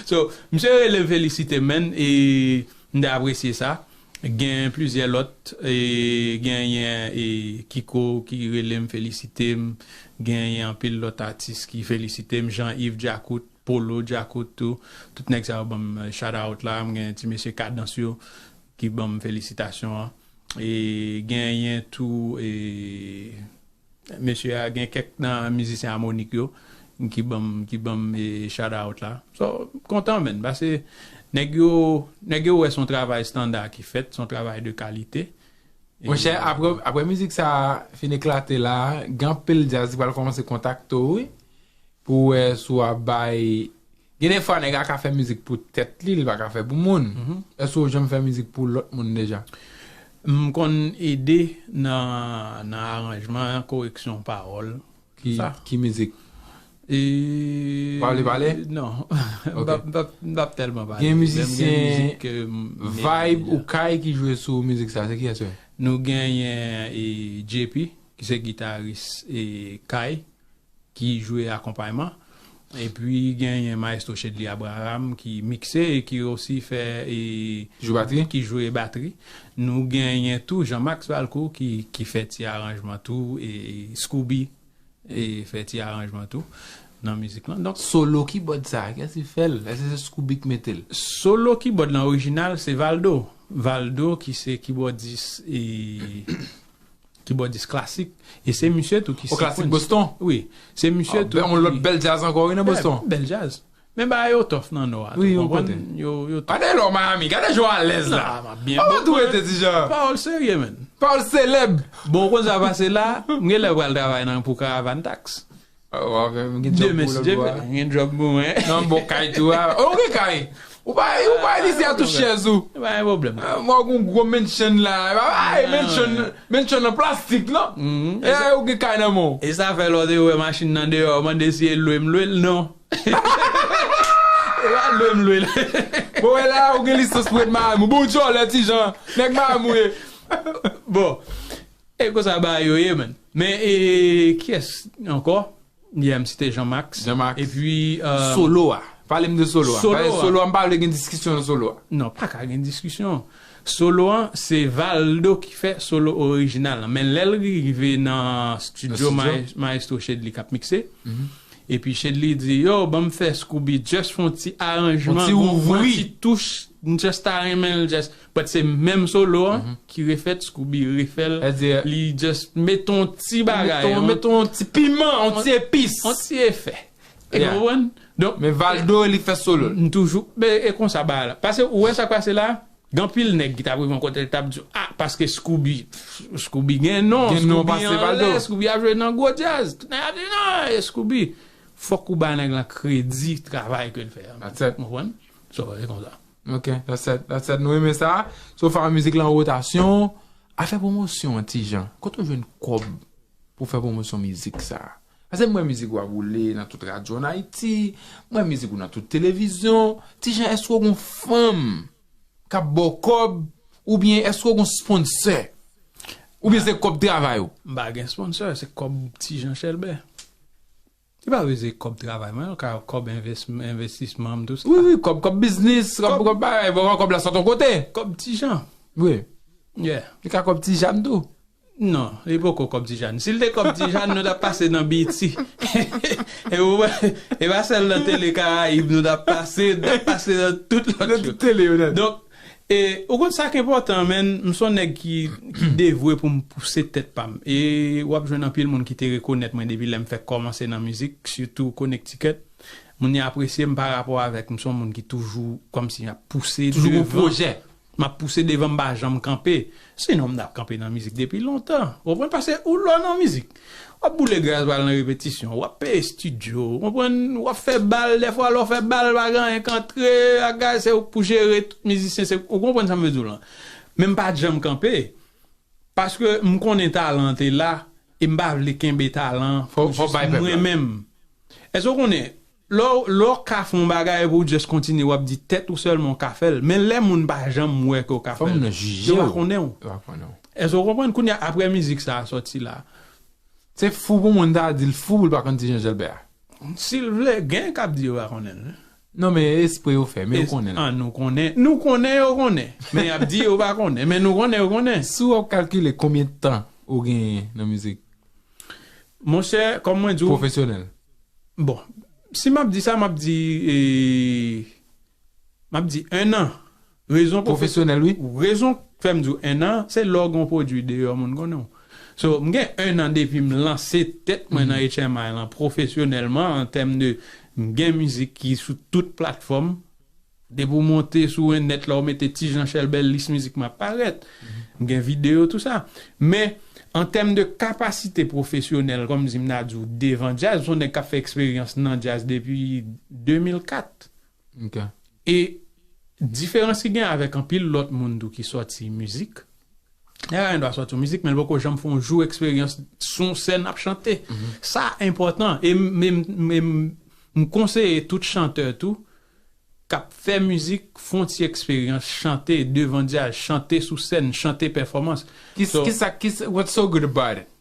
So, misye rele m felisite m, menn, e m te apresye sa. Gen plizyè lòt, e, genyen, e, Kiko ki rele m, felisite m, genyen anpil lòt atis ki felisite m, Jean Yves Djakout, Polo Djakout tou, tout nèg sa yo ban m, e, shout out la, m gen ti mesye Kadans yo ki ban m felisitasyon an. E genyen tou, e, mesye a, gen kèk nan mizisyen Amonic yo ki ban m, ki ban m, e, shout out la. So, m kontan, menn, paske nèg yo, nèg yo wè se yon travay estanda ki fèt, se yon travay de kalite. E monchè, apre, apre mizik sa a fin eklate la, gen anpil djaz ki pral kòmanse kontakte w, wi. Pou w wè si w ap bay. Gen de fwa nèg la ka fè mizik pou tèt li, li pa ka fè pou moun. Èske w janm fè mizik pou lòt moun deja? M konn ede nan, nan aranjman, koreksyon pawòl, ki, sa. Ki mizik? E, pa vle pale? Non. Ok. M p ap, m p ap, m p ap tèlman pale. Gen mizisyen vibe ou kay ki jwe sou mizik sa, se kiyès yo? Nou genyen, e, J P, ki se gitaris, e, kay, ki jwe akonpayman. Epi genyen Maestro Chedly Abraham ki mikse e ki osi fè, e, jwe batri. Ki jwe batri. Nou genyen tou Jean Max Valcourt ki, ki fè ti aranjman tou, e Scooby, e fè ti aranjman tou nan mizik lan. Donk, solo kibòd sa, kiyès ki fè l? Èske se Scooby ki mete l? Solo kibòd lan orijinal se Valdo. Valdo ki se kibòdis, e, kibòdis klasik. E se misye tou ki... O, klasik Boston? Wi. Se misye tou ki... Yon lòt bèl djaz ankò, wi, nan Boston. Bèl djaz. Men bagay yo tough nan Nò a tou, konprann? Yo, yo tough. Gade lò Miami, gade jan w alèz la. Kòman tou rete, Ti Jan? Pawòl serye, menn. Pawòl selèb. Bon, konn sa pase la, m genlè pral travay nan, pou Caravan Tax. Demen, si Dye vle, gen djòb pou mwen. Nan bon kay tou a. O, ou gen kay. Ou pa, ou pa isi a tou chèz ou. Pa gen pwoblèm. Mwen gen yon gwo mansion la. Mansion, mansion an plastik, non? E ou gen kay nan men w. E sa fè lè w te wè machin nan deyò, w mande si e lwe m lwe l, non. E pa lwe m lwe l. Bon, wè la, ou gen lisans pou ret Miami. Bon, tchòlè, Ti Jan. Nèg Miami ou ye. Bon. E konsa bagay yo ye, menn. Men, e, kiyès ankò? Yeah, m site Jean Max. Jean Max. Epi, e, solo a. Pale m de solo a. Solo a. Pale solo a, m pa vle gen diskisyon nan solo a. Non, pa ka gen diskisyon. Solo an, se Valdo ki fè solo orijinal lan. Men lè l rive nan estidyo Maestro Chedly k ap mikse, epi Chedly di, "Yo, ban m fè Scooby just fè yon ti aranjman, yon ti touch, m just ta renmen l, just." But se menm solo an ki refèt, Scooby refè l, li just mete yon ti bagay, mete yon ti piman, yon ti epis, yon ti efè. Ou konprann? Donk, men Valdo, li fè solo l. M toujou, men e konsa bagay la. Paske ou wè sa k pase la, gen anpil nèg ki t ap rive yon kote, t ap di, "Ah, paske Scooby, Scooby gen non, Scooby anlè, Scooby ap jwe nan gwo djaz." Tout nèg ap di, "Non, e Scooby." Fòk ou ba nèg lan kredi travay ke l fè an. Ou konprann? So, e konsa. Ok, that's it, that's it. Nou renmen sa. So far mizik la an wotasyon. Afè pwomosyon an, Ti Jan. Kote w jwenn kòb pou fè pwomosyon mizik sa? Paske m wè mizik ou ap woule nan tout radyo an Ayiti, m wè mizik ou nan tout televizyon. Ti Jan, èske w gon fanm k ap ba w kòb, oubyen èske w gon sponsè? Oubyen se kòb travay ou? M pa gen sponsè, se kòb Ti Jan Chèlbè. Li pa bezwen kòb travay mwen, ka kòb envestisman m tou sa. Wi, wi, kòb, kòb biznis, kòb, kòb bagay, bon, kòb la sot yon kote. Kòb Ti Jan. Wi. Yeah. Li ka kòb Ti Jan tou. Non, li poko kòb Ti Jan. Si l te kòb Ti Jan, nou t ap pase nan B E T. E ou wè, e pa sèl nan Tele Karayib, nou t ap pase, nou t ap pase nan tout lòt yo. Nan tout tele yo nèt. Donk, E, ou konn sa k enpòtan, menn, m se yon nèg ki, ki devwe pou m pouse tèt pa m. E w ap jwenn anpil moun ki te rekonèt mwen depi lè m fèk kòmanse nan mizik, sitou Connecticut. Moun yo apresye m pa rapò avèk m se yon moun ki toujou kòmsi m ap pouse devan. Toujou gon pwojè. M ap pouse devan, m pa janm kanpe. Sinon, m t ap kanpe nan mizik depi lontan. Ou konprann? Paske ou lè w nan mizik, w ap boule gaz, w al nan repetisyon, w ap peye estidyo, w konprann, w ap fè bal, dèfwa lè w fè bal, pa gen anyen k antre, bagay, se ou k pou jere tout mizisyen, se, ou konprann sa m vle di w lan. Men m pa t janm kanpe, paske m konnen talan an te la, e m pa vle kenbe talan an pou jis mwen menm. Èske w konnen, lè w, lè w ka fè yon bagay epi w just kontinye, w ap di tèt ou sèlman w ka fè l. Men lè moun pa janm wè ke w ka fè l, yo pa konnen w. Èske w konprann? Kounye a, apre mizik sa a sòti la. Se fou pou moun ta di l fou pou l pa konn Ti Jan Chèlbè a. Si l vle, gen k ap di yo pa konnen l. Non, men espre yo fè, men yo konnen l. Ah, nou konnen. Nou konnen yo konnen. Men y ap di yo pa konnen. Men nou konnen yo konnen. Si w ap kalkile konbyen tan ou genyen nan mizik? Monchè, kòm mwen di w. Pwofesyonèl. Bon, si m ap di sa, m ap di, e, m ap di en an. Rezon pwofes-, pwofesyonèl, wi. Rezon k fè m di w en an, se lè w gen yon pwodui deyò, moun konnen w. So, m gen en an depi m lanse tèt mwen nan H M I lan pwofesyonèlman, an tèm de, m gen mizik ki sou tout platfòm. Depi w monte sou entènèt la, w mete Ti Jan Chèlbè, lis mizik mwen ap parèt. M gen videyo, tou sa. Men, an tèm de kapasite pwofesyonèl, kòm di m ta di w, devan djaz, m se yon nèg k ap fè eksperyans nan djaz depi de mil kat. Ok. E diferans ki gen avèk anpil lòt moun tou ki sòti mizik, Nèg la gen dwa sòti yon mizik, men l poko janm fè yon jou eksperyans sou yon sèn ap chante. Sa enpòtan. E m, e m, e m, m konseye tout chantè tou k ap fè mizik, fè yon ti eksperyans, chante devan djaz, chante sou sèn, chante pèfòmans. Ki, so, ki sa, ki sa, what's so good about it?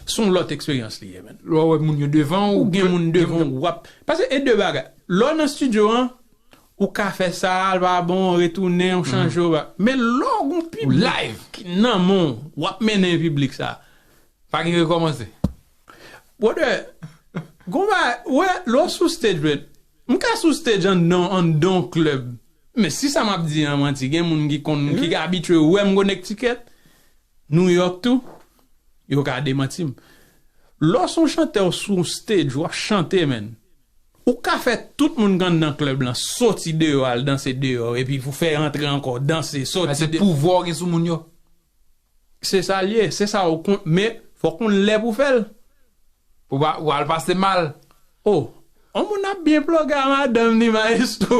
Se yon lòt eksperyans li ye, menn. Lè w wè moun yo devan ou, ou gen moun devan ou, w ap, paske e de bagay. Lè w nan estidyo an, ou ka fè sa, l pa bon, retounen, ou chanje, ou pa. Men lè w gon piblik ki nan men w, w ap mennen piblik sa. Pa gen rekòmanse. Brother, gon bagay, wè, lè w sou stage, brother, m ka sou stage anndan, anndan yon klèb. Men si sa m ap di an manti, gen moun ki konn, ki abitye wè m Connecticut, New York tou, yo ka demanti m. Lè w se yon chantè, w sou yon stage, w ap chante, menn. Ou ka fè tout moun k anndan klèb lan soti deyò, al danse deyò, epi pou fè antre ankò, danse, soti deyò. Se pouvwa w gen sou moun yo. Se sa l ye, se sa ou konn, men fòk ou lè pou fè l. Ou pa, ou al pase mal. Oh, yon moun ap byen ploge a madanm li, maestro.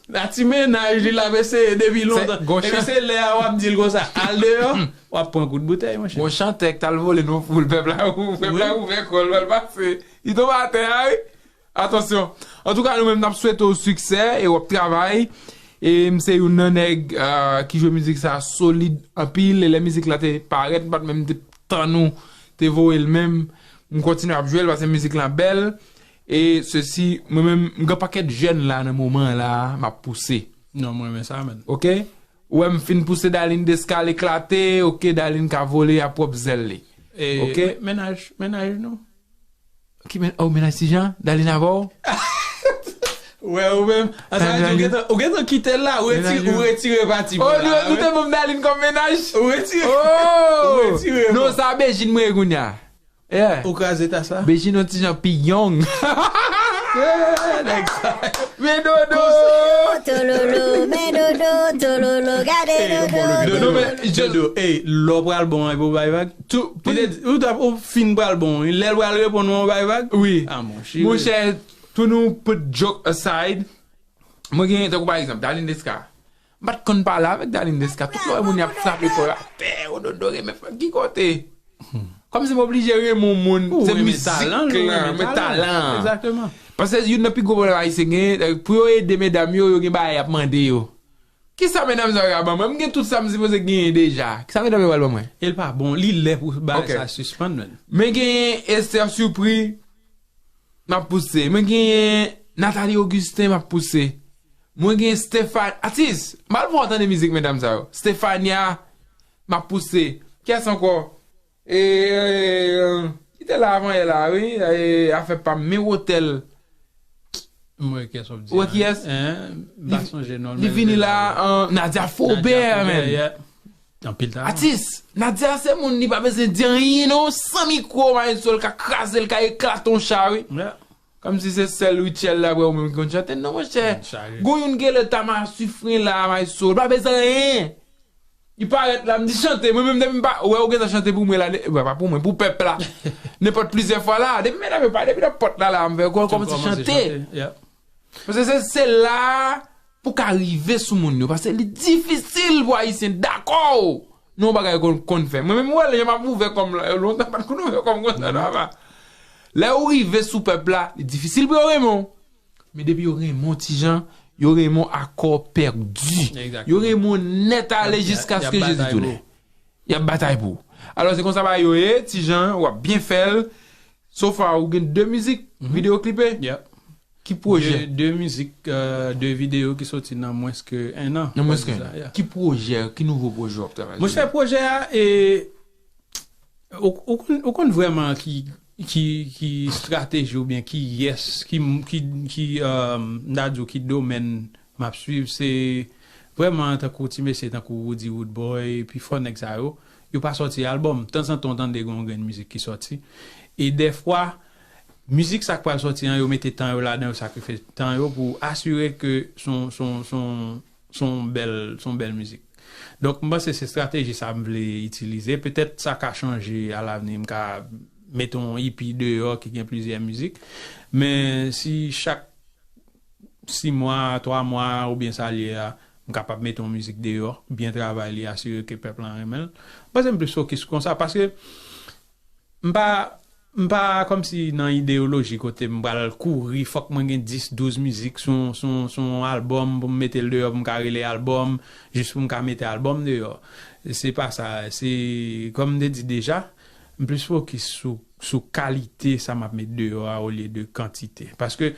Nan ti mennaj li l ap eseye depi lontan. Epi se lè a w ap di l konsa, al deyò, w ap pran kout boutèy, monchè. Gon chantè k t al vole nan foul, pèp la, pèp la ouvè kò l, l pral pase. Li tonbe atè a, wi. Atansyon. Antouka, nou menm, n ap swete w siksè e w ap travay. E m se youn nan nèg, ah, ki jwe mizik sa solid anpil. E lè mizik la te parèt, m pa t menm te tann ou te voye l menm. M kontinye ap jwe l paske mizik la bèl. E sesi, mwen menm, m gen pakèt jèn la nan moman an la, m ap pouse. Non, mwen renmen sa, menn. Ok? Ou wè m fin pouse Darline Descal eklate, ok, Darline ka vole a pwòp zèl li. Ok? Mennaj, mennaj nou. Ki men, oh, mennaj Ti Jan, Darline avè w? Wè, ou menm. Sa vle di ou gentan, ou gentan kite l la, ou retire, ou retire pati pou la. Oh, nou te ban m Darline kòm mennaj? Ou retire. Ou retire. Non, sa Bejin mwen ye kounye a. Yeah. Ou kraze tas la? Bejin yon ti jan pi young. Yeah, nèg sa. Men Dodo. Tololo, men Dodo, tololo, gade Dodo. Dodo, men Dodo, ey, lè w pral bon, epi w bay vag. Tou, li te di, ou t ap, ou fin pral bon, lè l pral reponn ou, w bay vag? Wi. Ah, monchè. Monchè, to nou put joke aside, Mwen gen, tankou pa egzanp, Darline Desca. M pa t konn pale avèk Darline Desca. Tout lè moun y ap frape kò yo atè, ododo renmen fè ki kote. Kòmsi m oblije renmen yon moun. Se mizik lan, men talan. Egzakteman. Paske youn nan pi gwo pwoblèm Ayisyen gen, pou yo ede medam yo, yo gen bagay y ap mande yo. Kisa medam sa yo ka ban mwen? M gen tout sa m sipoze genyen deja. Kisa medam yo pral ban mwen? E l pa bon, li lè pou bagay sa sispann, menn. Men genyen Esther Surpris, m ap pouse. Men genyen Nathalie Augustin, m ap pouse. Mwen gen Stefan, atis, m al fè w tande mizik medam sa yo. Stefania, m ap pouse. Kiyès ankò? E, e, ki te la avan yè la, wi, e, afè pa m, men wotèl. Mwen kiyès w ap di. Wè kiyès? M pa sonje non l, li vini la, Nadia Faubert, menn. Anpil talan. Atis, Nadia se moun li pa bezwen di anyen non, san mikwo, maestro, l ka kraze, l ka eklate yon cha, wi. Kòmsi se sèl Rutshelle la, vre, ou menm ki konn chante. Non, monchè. Gon youn ki rele Tama Suffren la, maestro. Li pa bezwen anyen. Li parèt la, m di chante. Mwen menm, depi m pa wè ou gentan chante pou mwen la, ne- pa pou mwen, pou pèp la. Nenpòt plizyè fwa la, depi medam yo pa, depi nan pòt la, la, m fè kò kòmanse chante. Paske se, se la pou ka rive sou moun yo. Paske li difisil pou Ayisyen dakò. Non, bagay konn, konn fè. Mwen menm, wè, lè m ap ouvè kò m la, yo lontan pa t konn ouvè kò m konsa, non, apa. Lè ou rive sou pèp la, li difisil pou yo renmen w. Men depi yo renmen w, Tijan, yo renmen w a kò pèdi. Yo renmen w nèt ale jiskaske Jezi tounen. Y ap batay pou ou. Alò, se konsa bagay yo ye, Tijan, w ap byen fè l. So far, ou gen de mizik, videyo klipe. Ki pwojè? De, de mizik, euh, de videyo ki soti nan mwens ke en an. Nan mwens ke en an. Ki pwojè, ki nouvo pwojè w ap travay sou? Monchè, pwojè a, e, ou, ou konn, ou konn vrèman ki, ki, ki estrateji oubyen ki yès, ki, ki, ki, euh, m ta di w ki domèn m ap swiv, se vrèman tankou ti mesye, tankou Roody Roodboy, pifò nèg sa yo, yo pa sòti albòm. Tanzantan w tande gen yon grenn mizik ki sòti. E dèfwa, mizik sa k pral sòti an, yo mete tan yo ladan, yo sakrifye tan yo pou asire ke son, son, son, son bèl, son bèl mizik. Donk, m panse se estrateji sa m vle itilize. Petèt sa ka chanje alavni, m ka mete yon E P deyò ki gen plizyè mizik. Men si chak sis mwa, twa mwa, oubyen sa l ye a, m kapab mete yon mizik deyò, byen travay li, asire ke pèp lan renmen l. M panse m plis fokis konsa, paske m pa, m pa kòmsi nan ideyoloji kote m pral kouri, fòk mwen gen dis, douz mizik sou, sou, sou yon albòm pou m mete l deyò, pou m ka rele albòm, jis pou m ka mete albòm deyò. Se pa sa, se, kòm m te di deja, m plis fokis sou, sou kalite sa m ap met deyò a olye de kantite. Paske,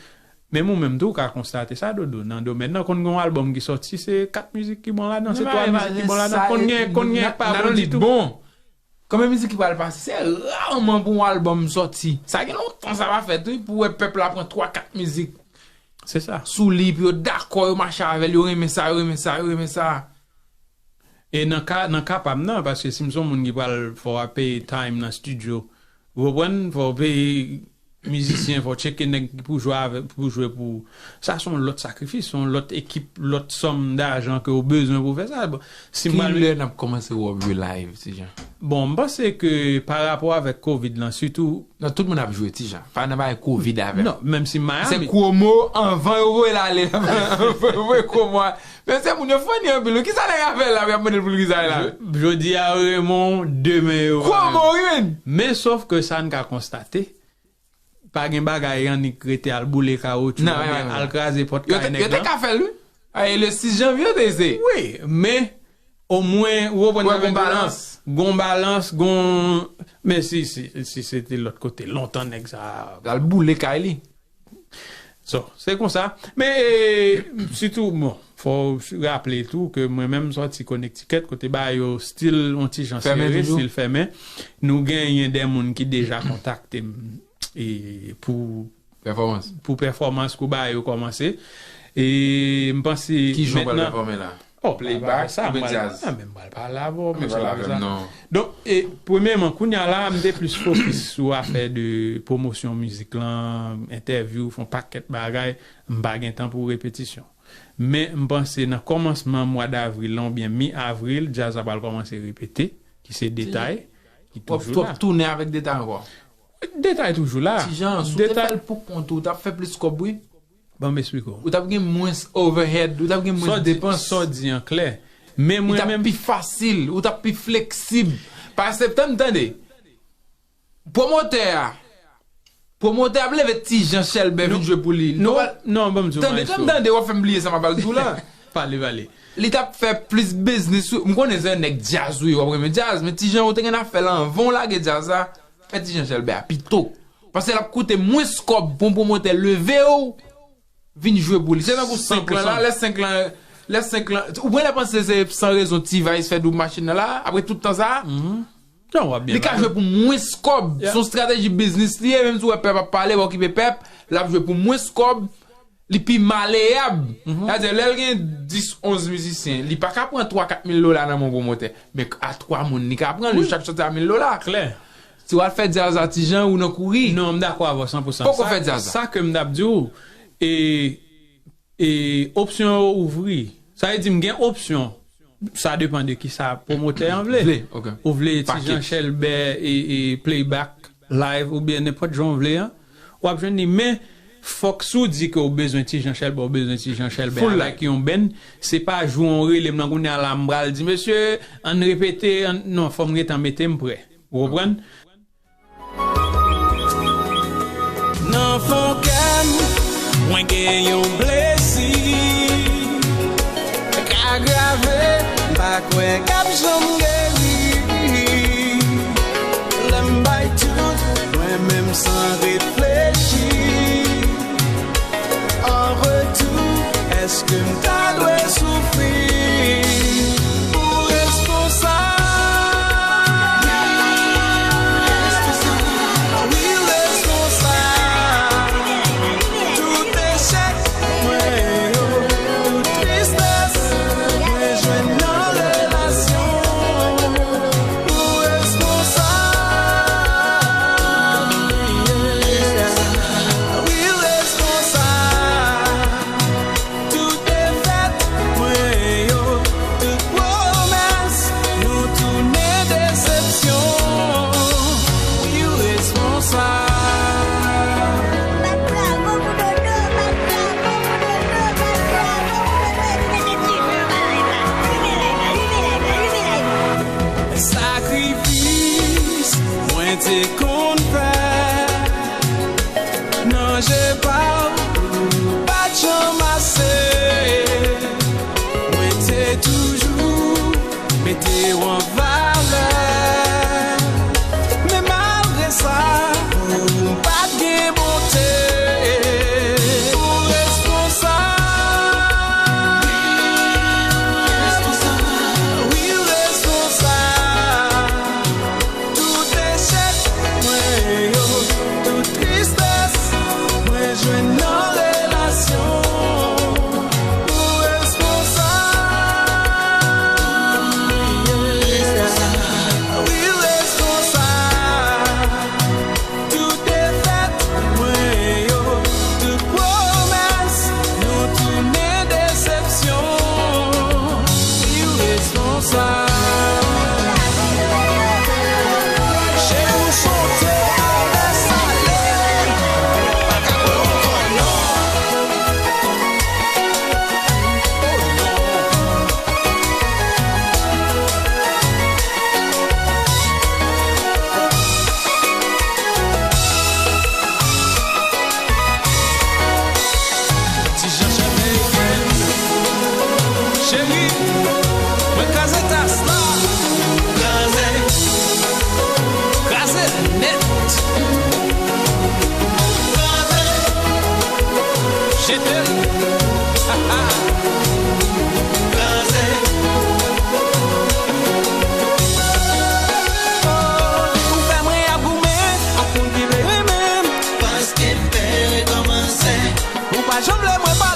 menm ou menm tou, ou ka konstate sa, Dodo, nan domèn nan, konn gen yon albòm ki sòti, se kat mizik ki bon ladan, se twa mizik ki bon ladan, konn gen, konn gen pa bon ditou. Konbyen mizik ki pral pase? Se raman pou yon albòm sòti. Sa gen lontan sa pa fèt, wi, pou wè pèp la pran twa, kat mizik. Se sa. Sou li, pou yo dakò, yo mache avè l, yo renmen sa, yo renmen sa, yo renmen sa. E nan ka, nan ka pa m nan, paske si m se yon moun ki pral fò w ap peye time nan studio, ou konprann, fò w peye mizisyen, fò w tcheke nèg ki pou jwe avè, pou jwe pou ou. Sa se yon lòt sakrifis, se yon lòt ekip, lòt sòm dajan ke w bezwen pou fè sa. Bon, si m pral... Kilè n ap kòmanse wè w ap jwe live, Tijan? Bon, m panse ke pa rapò avèk covid lan, sitou... Non, tout moun ap jwe, Tijan. Pa nan bagay covid avè m. Non, menm si Miami... Se Cuomo, anvan yo voye l ale, yo voye Cuomo a. Men se moun yo funny anpil, wi. Kisa nèg a fè la, pou y ap mande l pou l kisa la? Jodi a yo renmen w, demen yo pa renmen w. Cuomo, wi, menn. Men sòf ke sa n ka konstate, pa gen bagay annik rete al boule kawotchou, oubyen al kraze pòt kay nèg lan. Yo te ka fè l, wi. Ay, le sis janvye, yo te eseye. Wi, men, omwen, ou konprann sa m vle di w lan, gon balans, gon, men si, si, si se te lòt kote, lontan nèg sa a. L al boule kay li. So, se konsa. Men, e, sitou, bon, fò w raple tou ke mwen menm m sòti Connecticut, kote bagay yo still yon ti jan sere, still fèmen. Nou genyen de moun ki deja kontakte m e pou pèfòmans, pou pèfòmans, kou bagay yo kòmanse. E m panse... Ki jan w pral pèfòme la? Oh, playback oubyen djaz? Ah, men m pral pale avè w, mesye, sa. Donk, e, premyèman, kounye a la, m te plis fokis sou afè de pwomosyon mizik lan, entèvyou, fè yon pakèt bagay, m pa gen tan pou repetisyon. Men m panse nan kòmansman mwa davril lan, oubyen mi avril, djaz la pral kòmanse repete, ki se Detay, ki toujou la. W ap tounen avèk Detay ankò? Detay toujou la. Tijan, si w te fè l pou kont ou, w t ap fè plis kòb, wi. Ban m eksplike w. Ou t ap gen mwens overhead, ou t ap gen mwens depans. Sa w di an klè. Men mwen menm. Li t ap pi fasil, ou t ap pi fleksib. Paske, tann, tande. Pwomotè a, pwomotè ap leve Ti Jan Chèlbè vin jwe pou li. Non, non, ban m di w, tande, maestro. Tann, tande, w ap fè m bliye sa m ap al di w la. Pale, pale. Li t ap fè plis biznis. M konnen se nèg djaz, wi, w ap renmen djaz, men Ti Jan, ou te gen afè la anvan w lage djaz la, fè Ti Jan Chèlbè a pito. Paske l ap koute mwens kòb pou yon pwomotè leve w, vin jwe pou li. Se tankou senk lan la, lè senk lan, lè senk lan, ou pran lè panse se san rezon T-Vice fè doub machin nan la, apre tout tan sa a? Non, w ap byen pale. Li ka jwe pou mwens kòb. Se yon strateji biznis li ye, menm si w wè pèp ap pale, pa okipe pèp, l ap jwe pou mwens kòb, li pi maleyab. Sètadi, lè l gen dis, onz mizisyen, li pa ka pran twa, kat mil dola nan men yon pwomotè. Men a twa moun, li ka pran, li chak soti a mil dola. Klè. Si w al fè djaz a Ti Jan, ou nan kouri. Non, m dakò avè w san pou san. Poko fè djaz la. Sa ke m t ap di w, e, e opsyon yo ouvri. Sa vle di m gen opsyon. Sa depann de kisa pwomotè an vle. Vle, ok. Ou vle Ti Jan Chèlbè e, e playback live oubyen nenpòt jan w vle an, w ap jwenn li. Men, fòk si w di ke w bezwen Ti Jan Chèlbè, w bezwen Ti Jan Chèlbè avèk yon band, se pa jou w rele m nan kounye a la, m pral di, "Mesye, ann repete, ann," non, fò m gentan mete m prè. Ou konprann? Nan fon kè m, mwen gen yon blesi k agrave, m pa kwè k ap janm geri. Lè m bay tout mwen menm san reflechi, an retou, èske m ta dwe soufri pou responsab? Wi, responsab. Tout echèk mwen yo, tout tristès mwen jwenn nan relasyon, ou responsab. Wi, responsab. Tout defèt mwen yo, tout pwomès nou tounen desepsyon. Wi, responsab. Bat bravo pou Dodo, bat bravo pou Dodo, bat bravo pou Dodo, epi mete dife nan bagay la. Limen live la, limen live la, limen live la. Sakrifis mwen te konn fè nan je pa w, ou pa t janm ase. Mwen te toujou mete w an valè. Men malgre sa, ou pa t gen bonte. Ou responsab. Wi, responsab. Tout echèk mwen yo, tout tristès mwen jwenn nan relasyon, ou responsab. Wi, responsab. Tout defèt mwen yo, tout pwomès nou tounen desepsyon. Wi, responsab. Cheri, ou chante avè sale. Pa ka kwè ankò non. Oh non. Ti Jan Chèlbè, cheri, mwen kraze tas la. Kraze. Kraze nèt. Kraze. Jete l. Ha, ha. Kraze. Oh, ou fè mwen ap goumen ak moun ki vle renmen m. Paske m pè rekòmanse. Ou pa janm vle mwen pa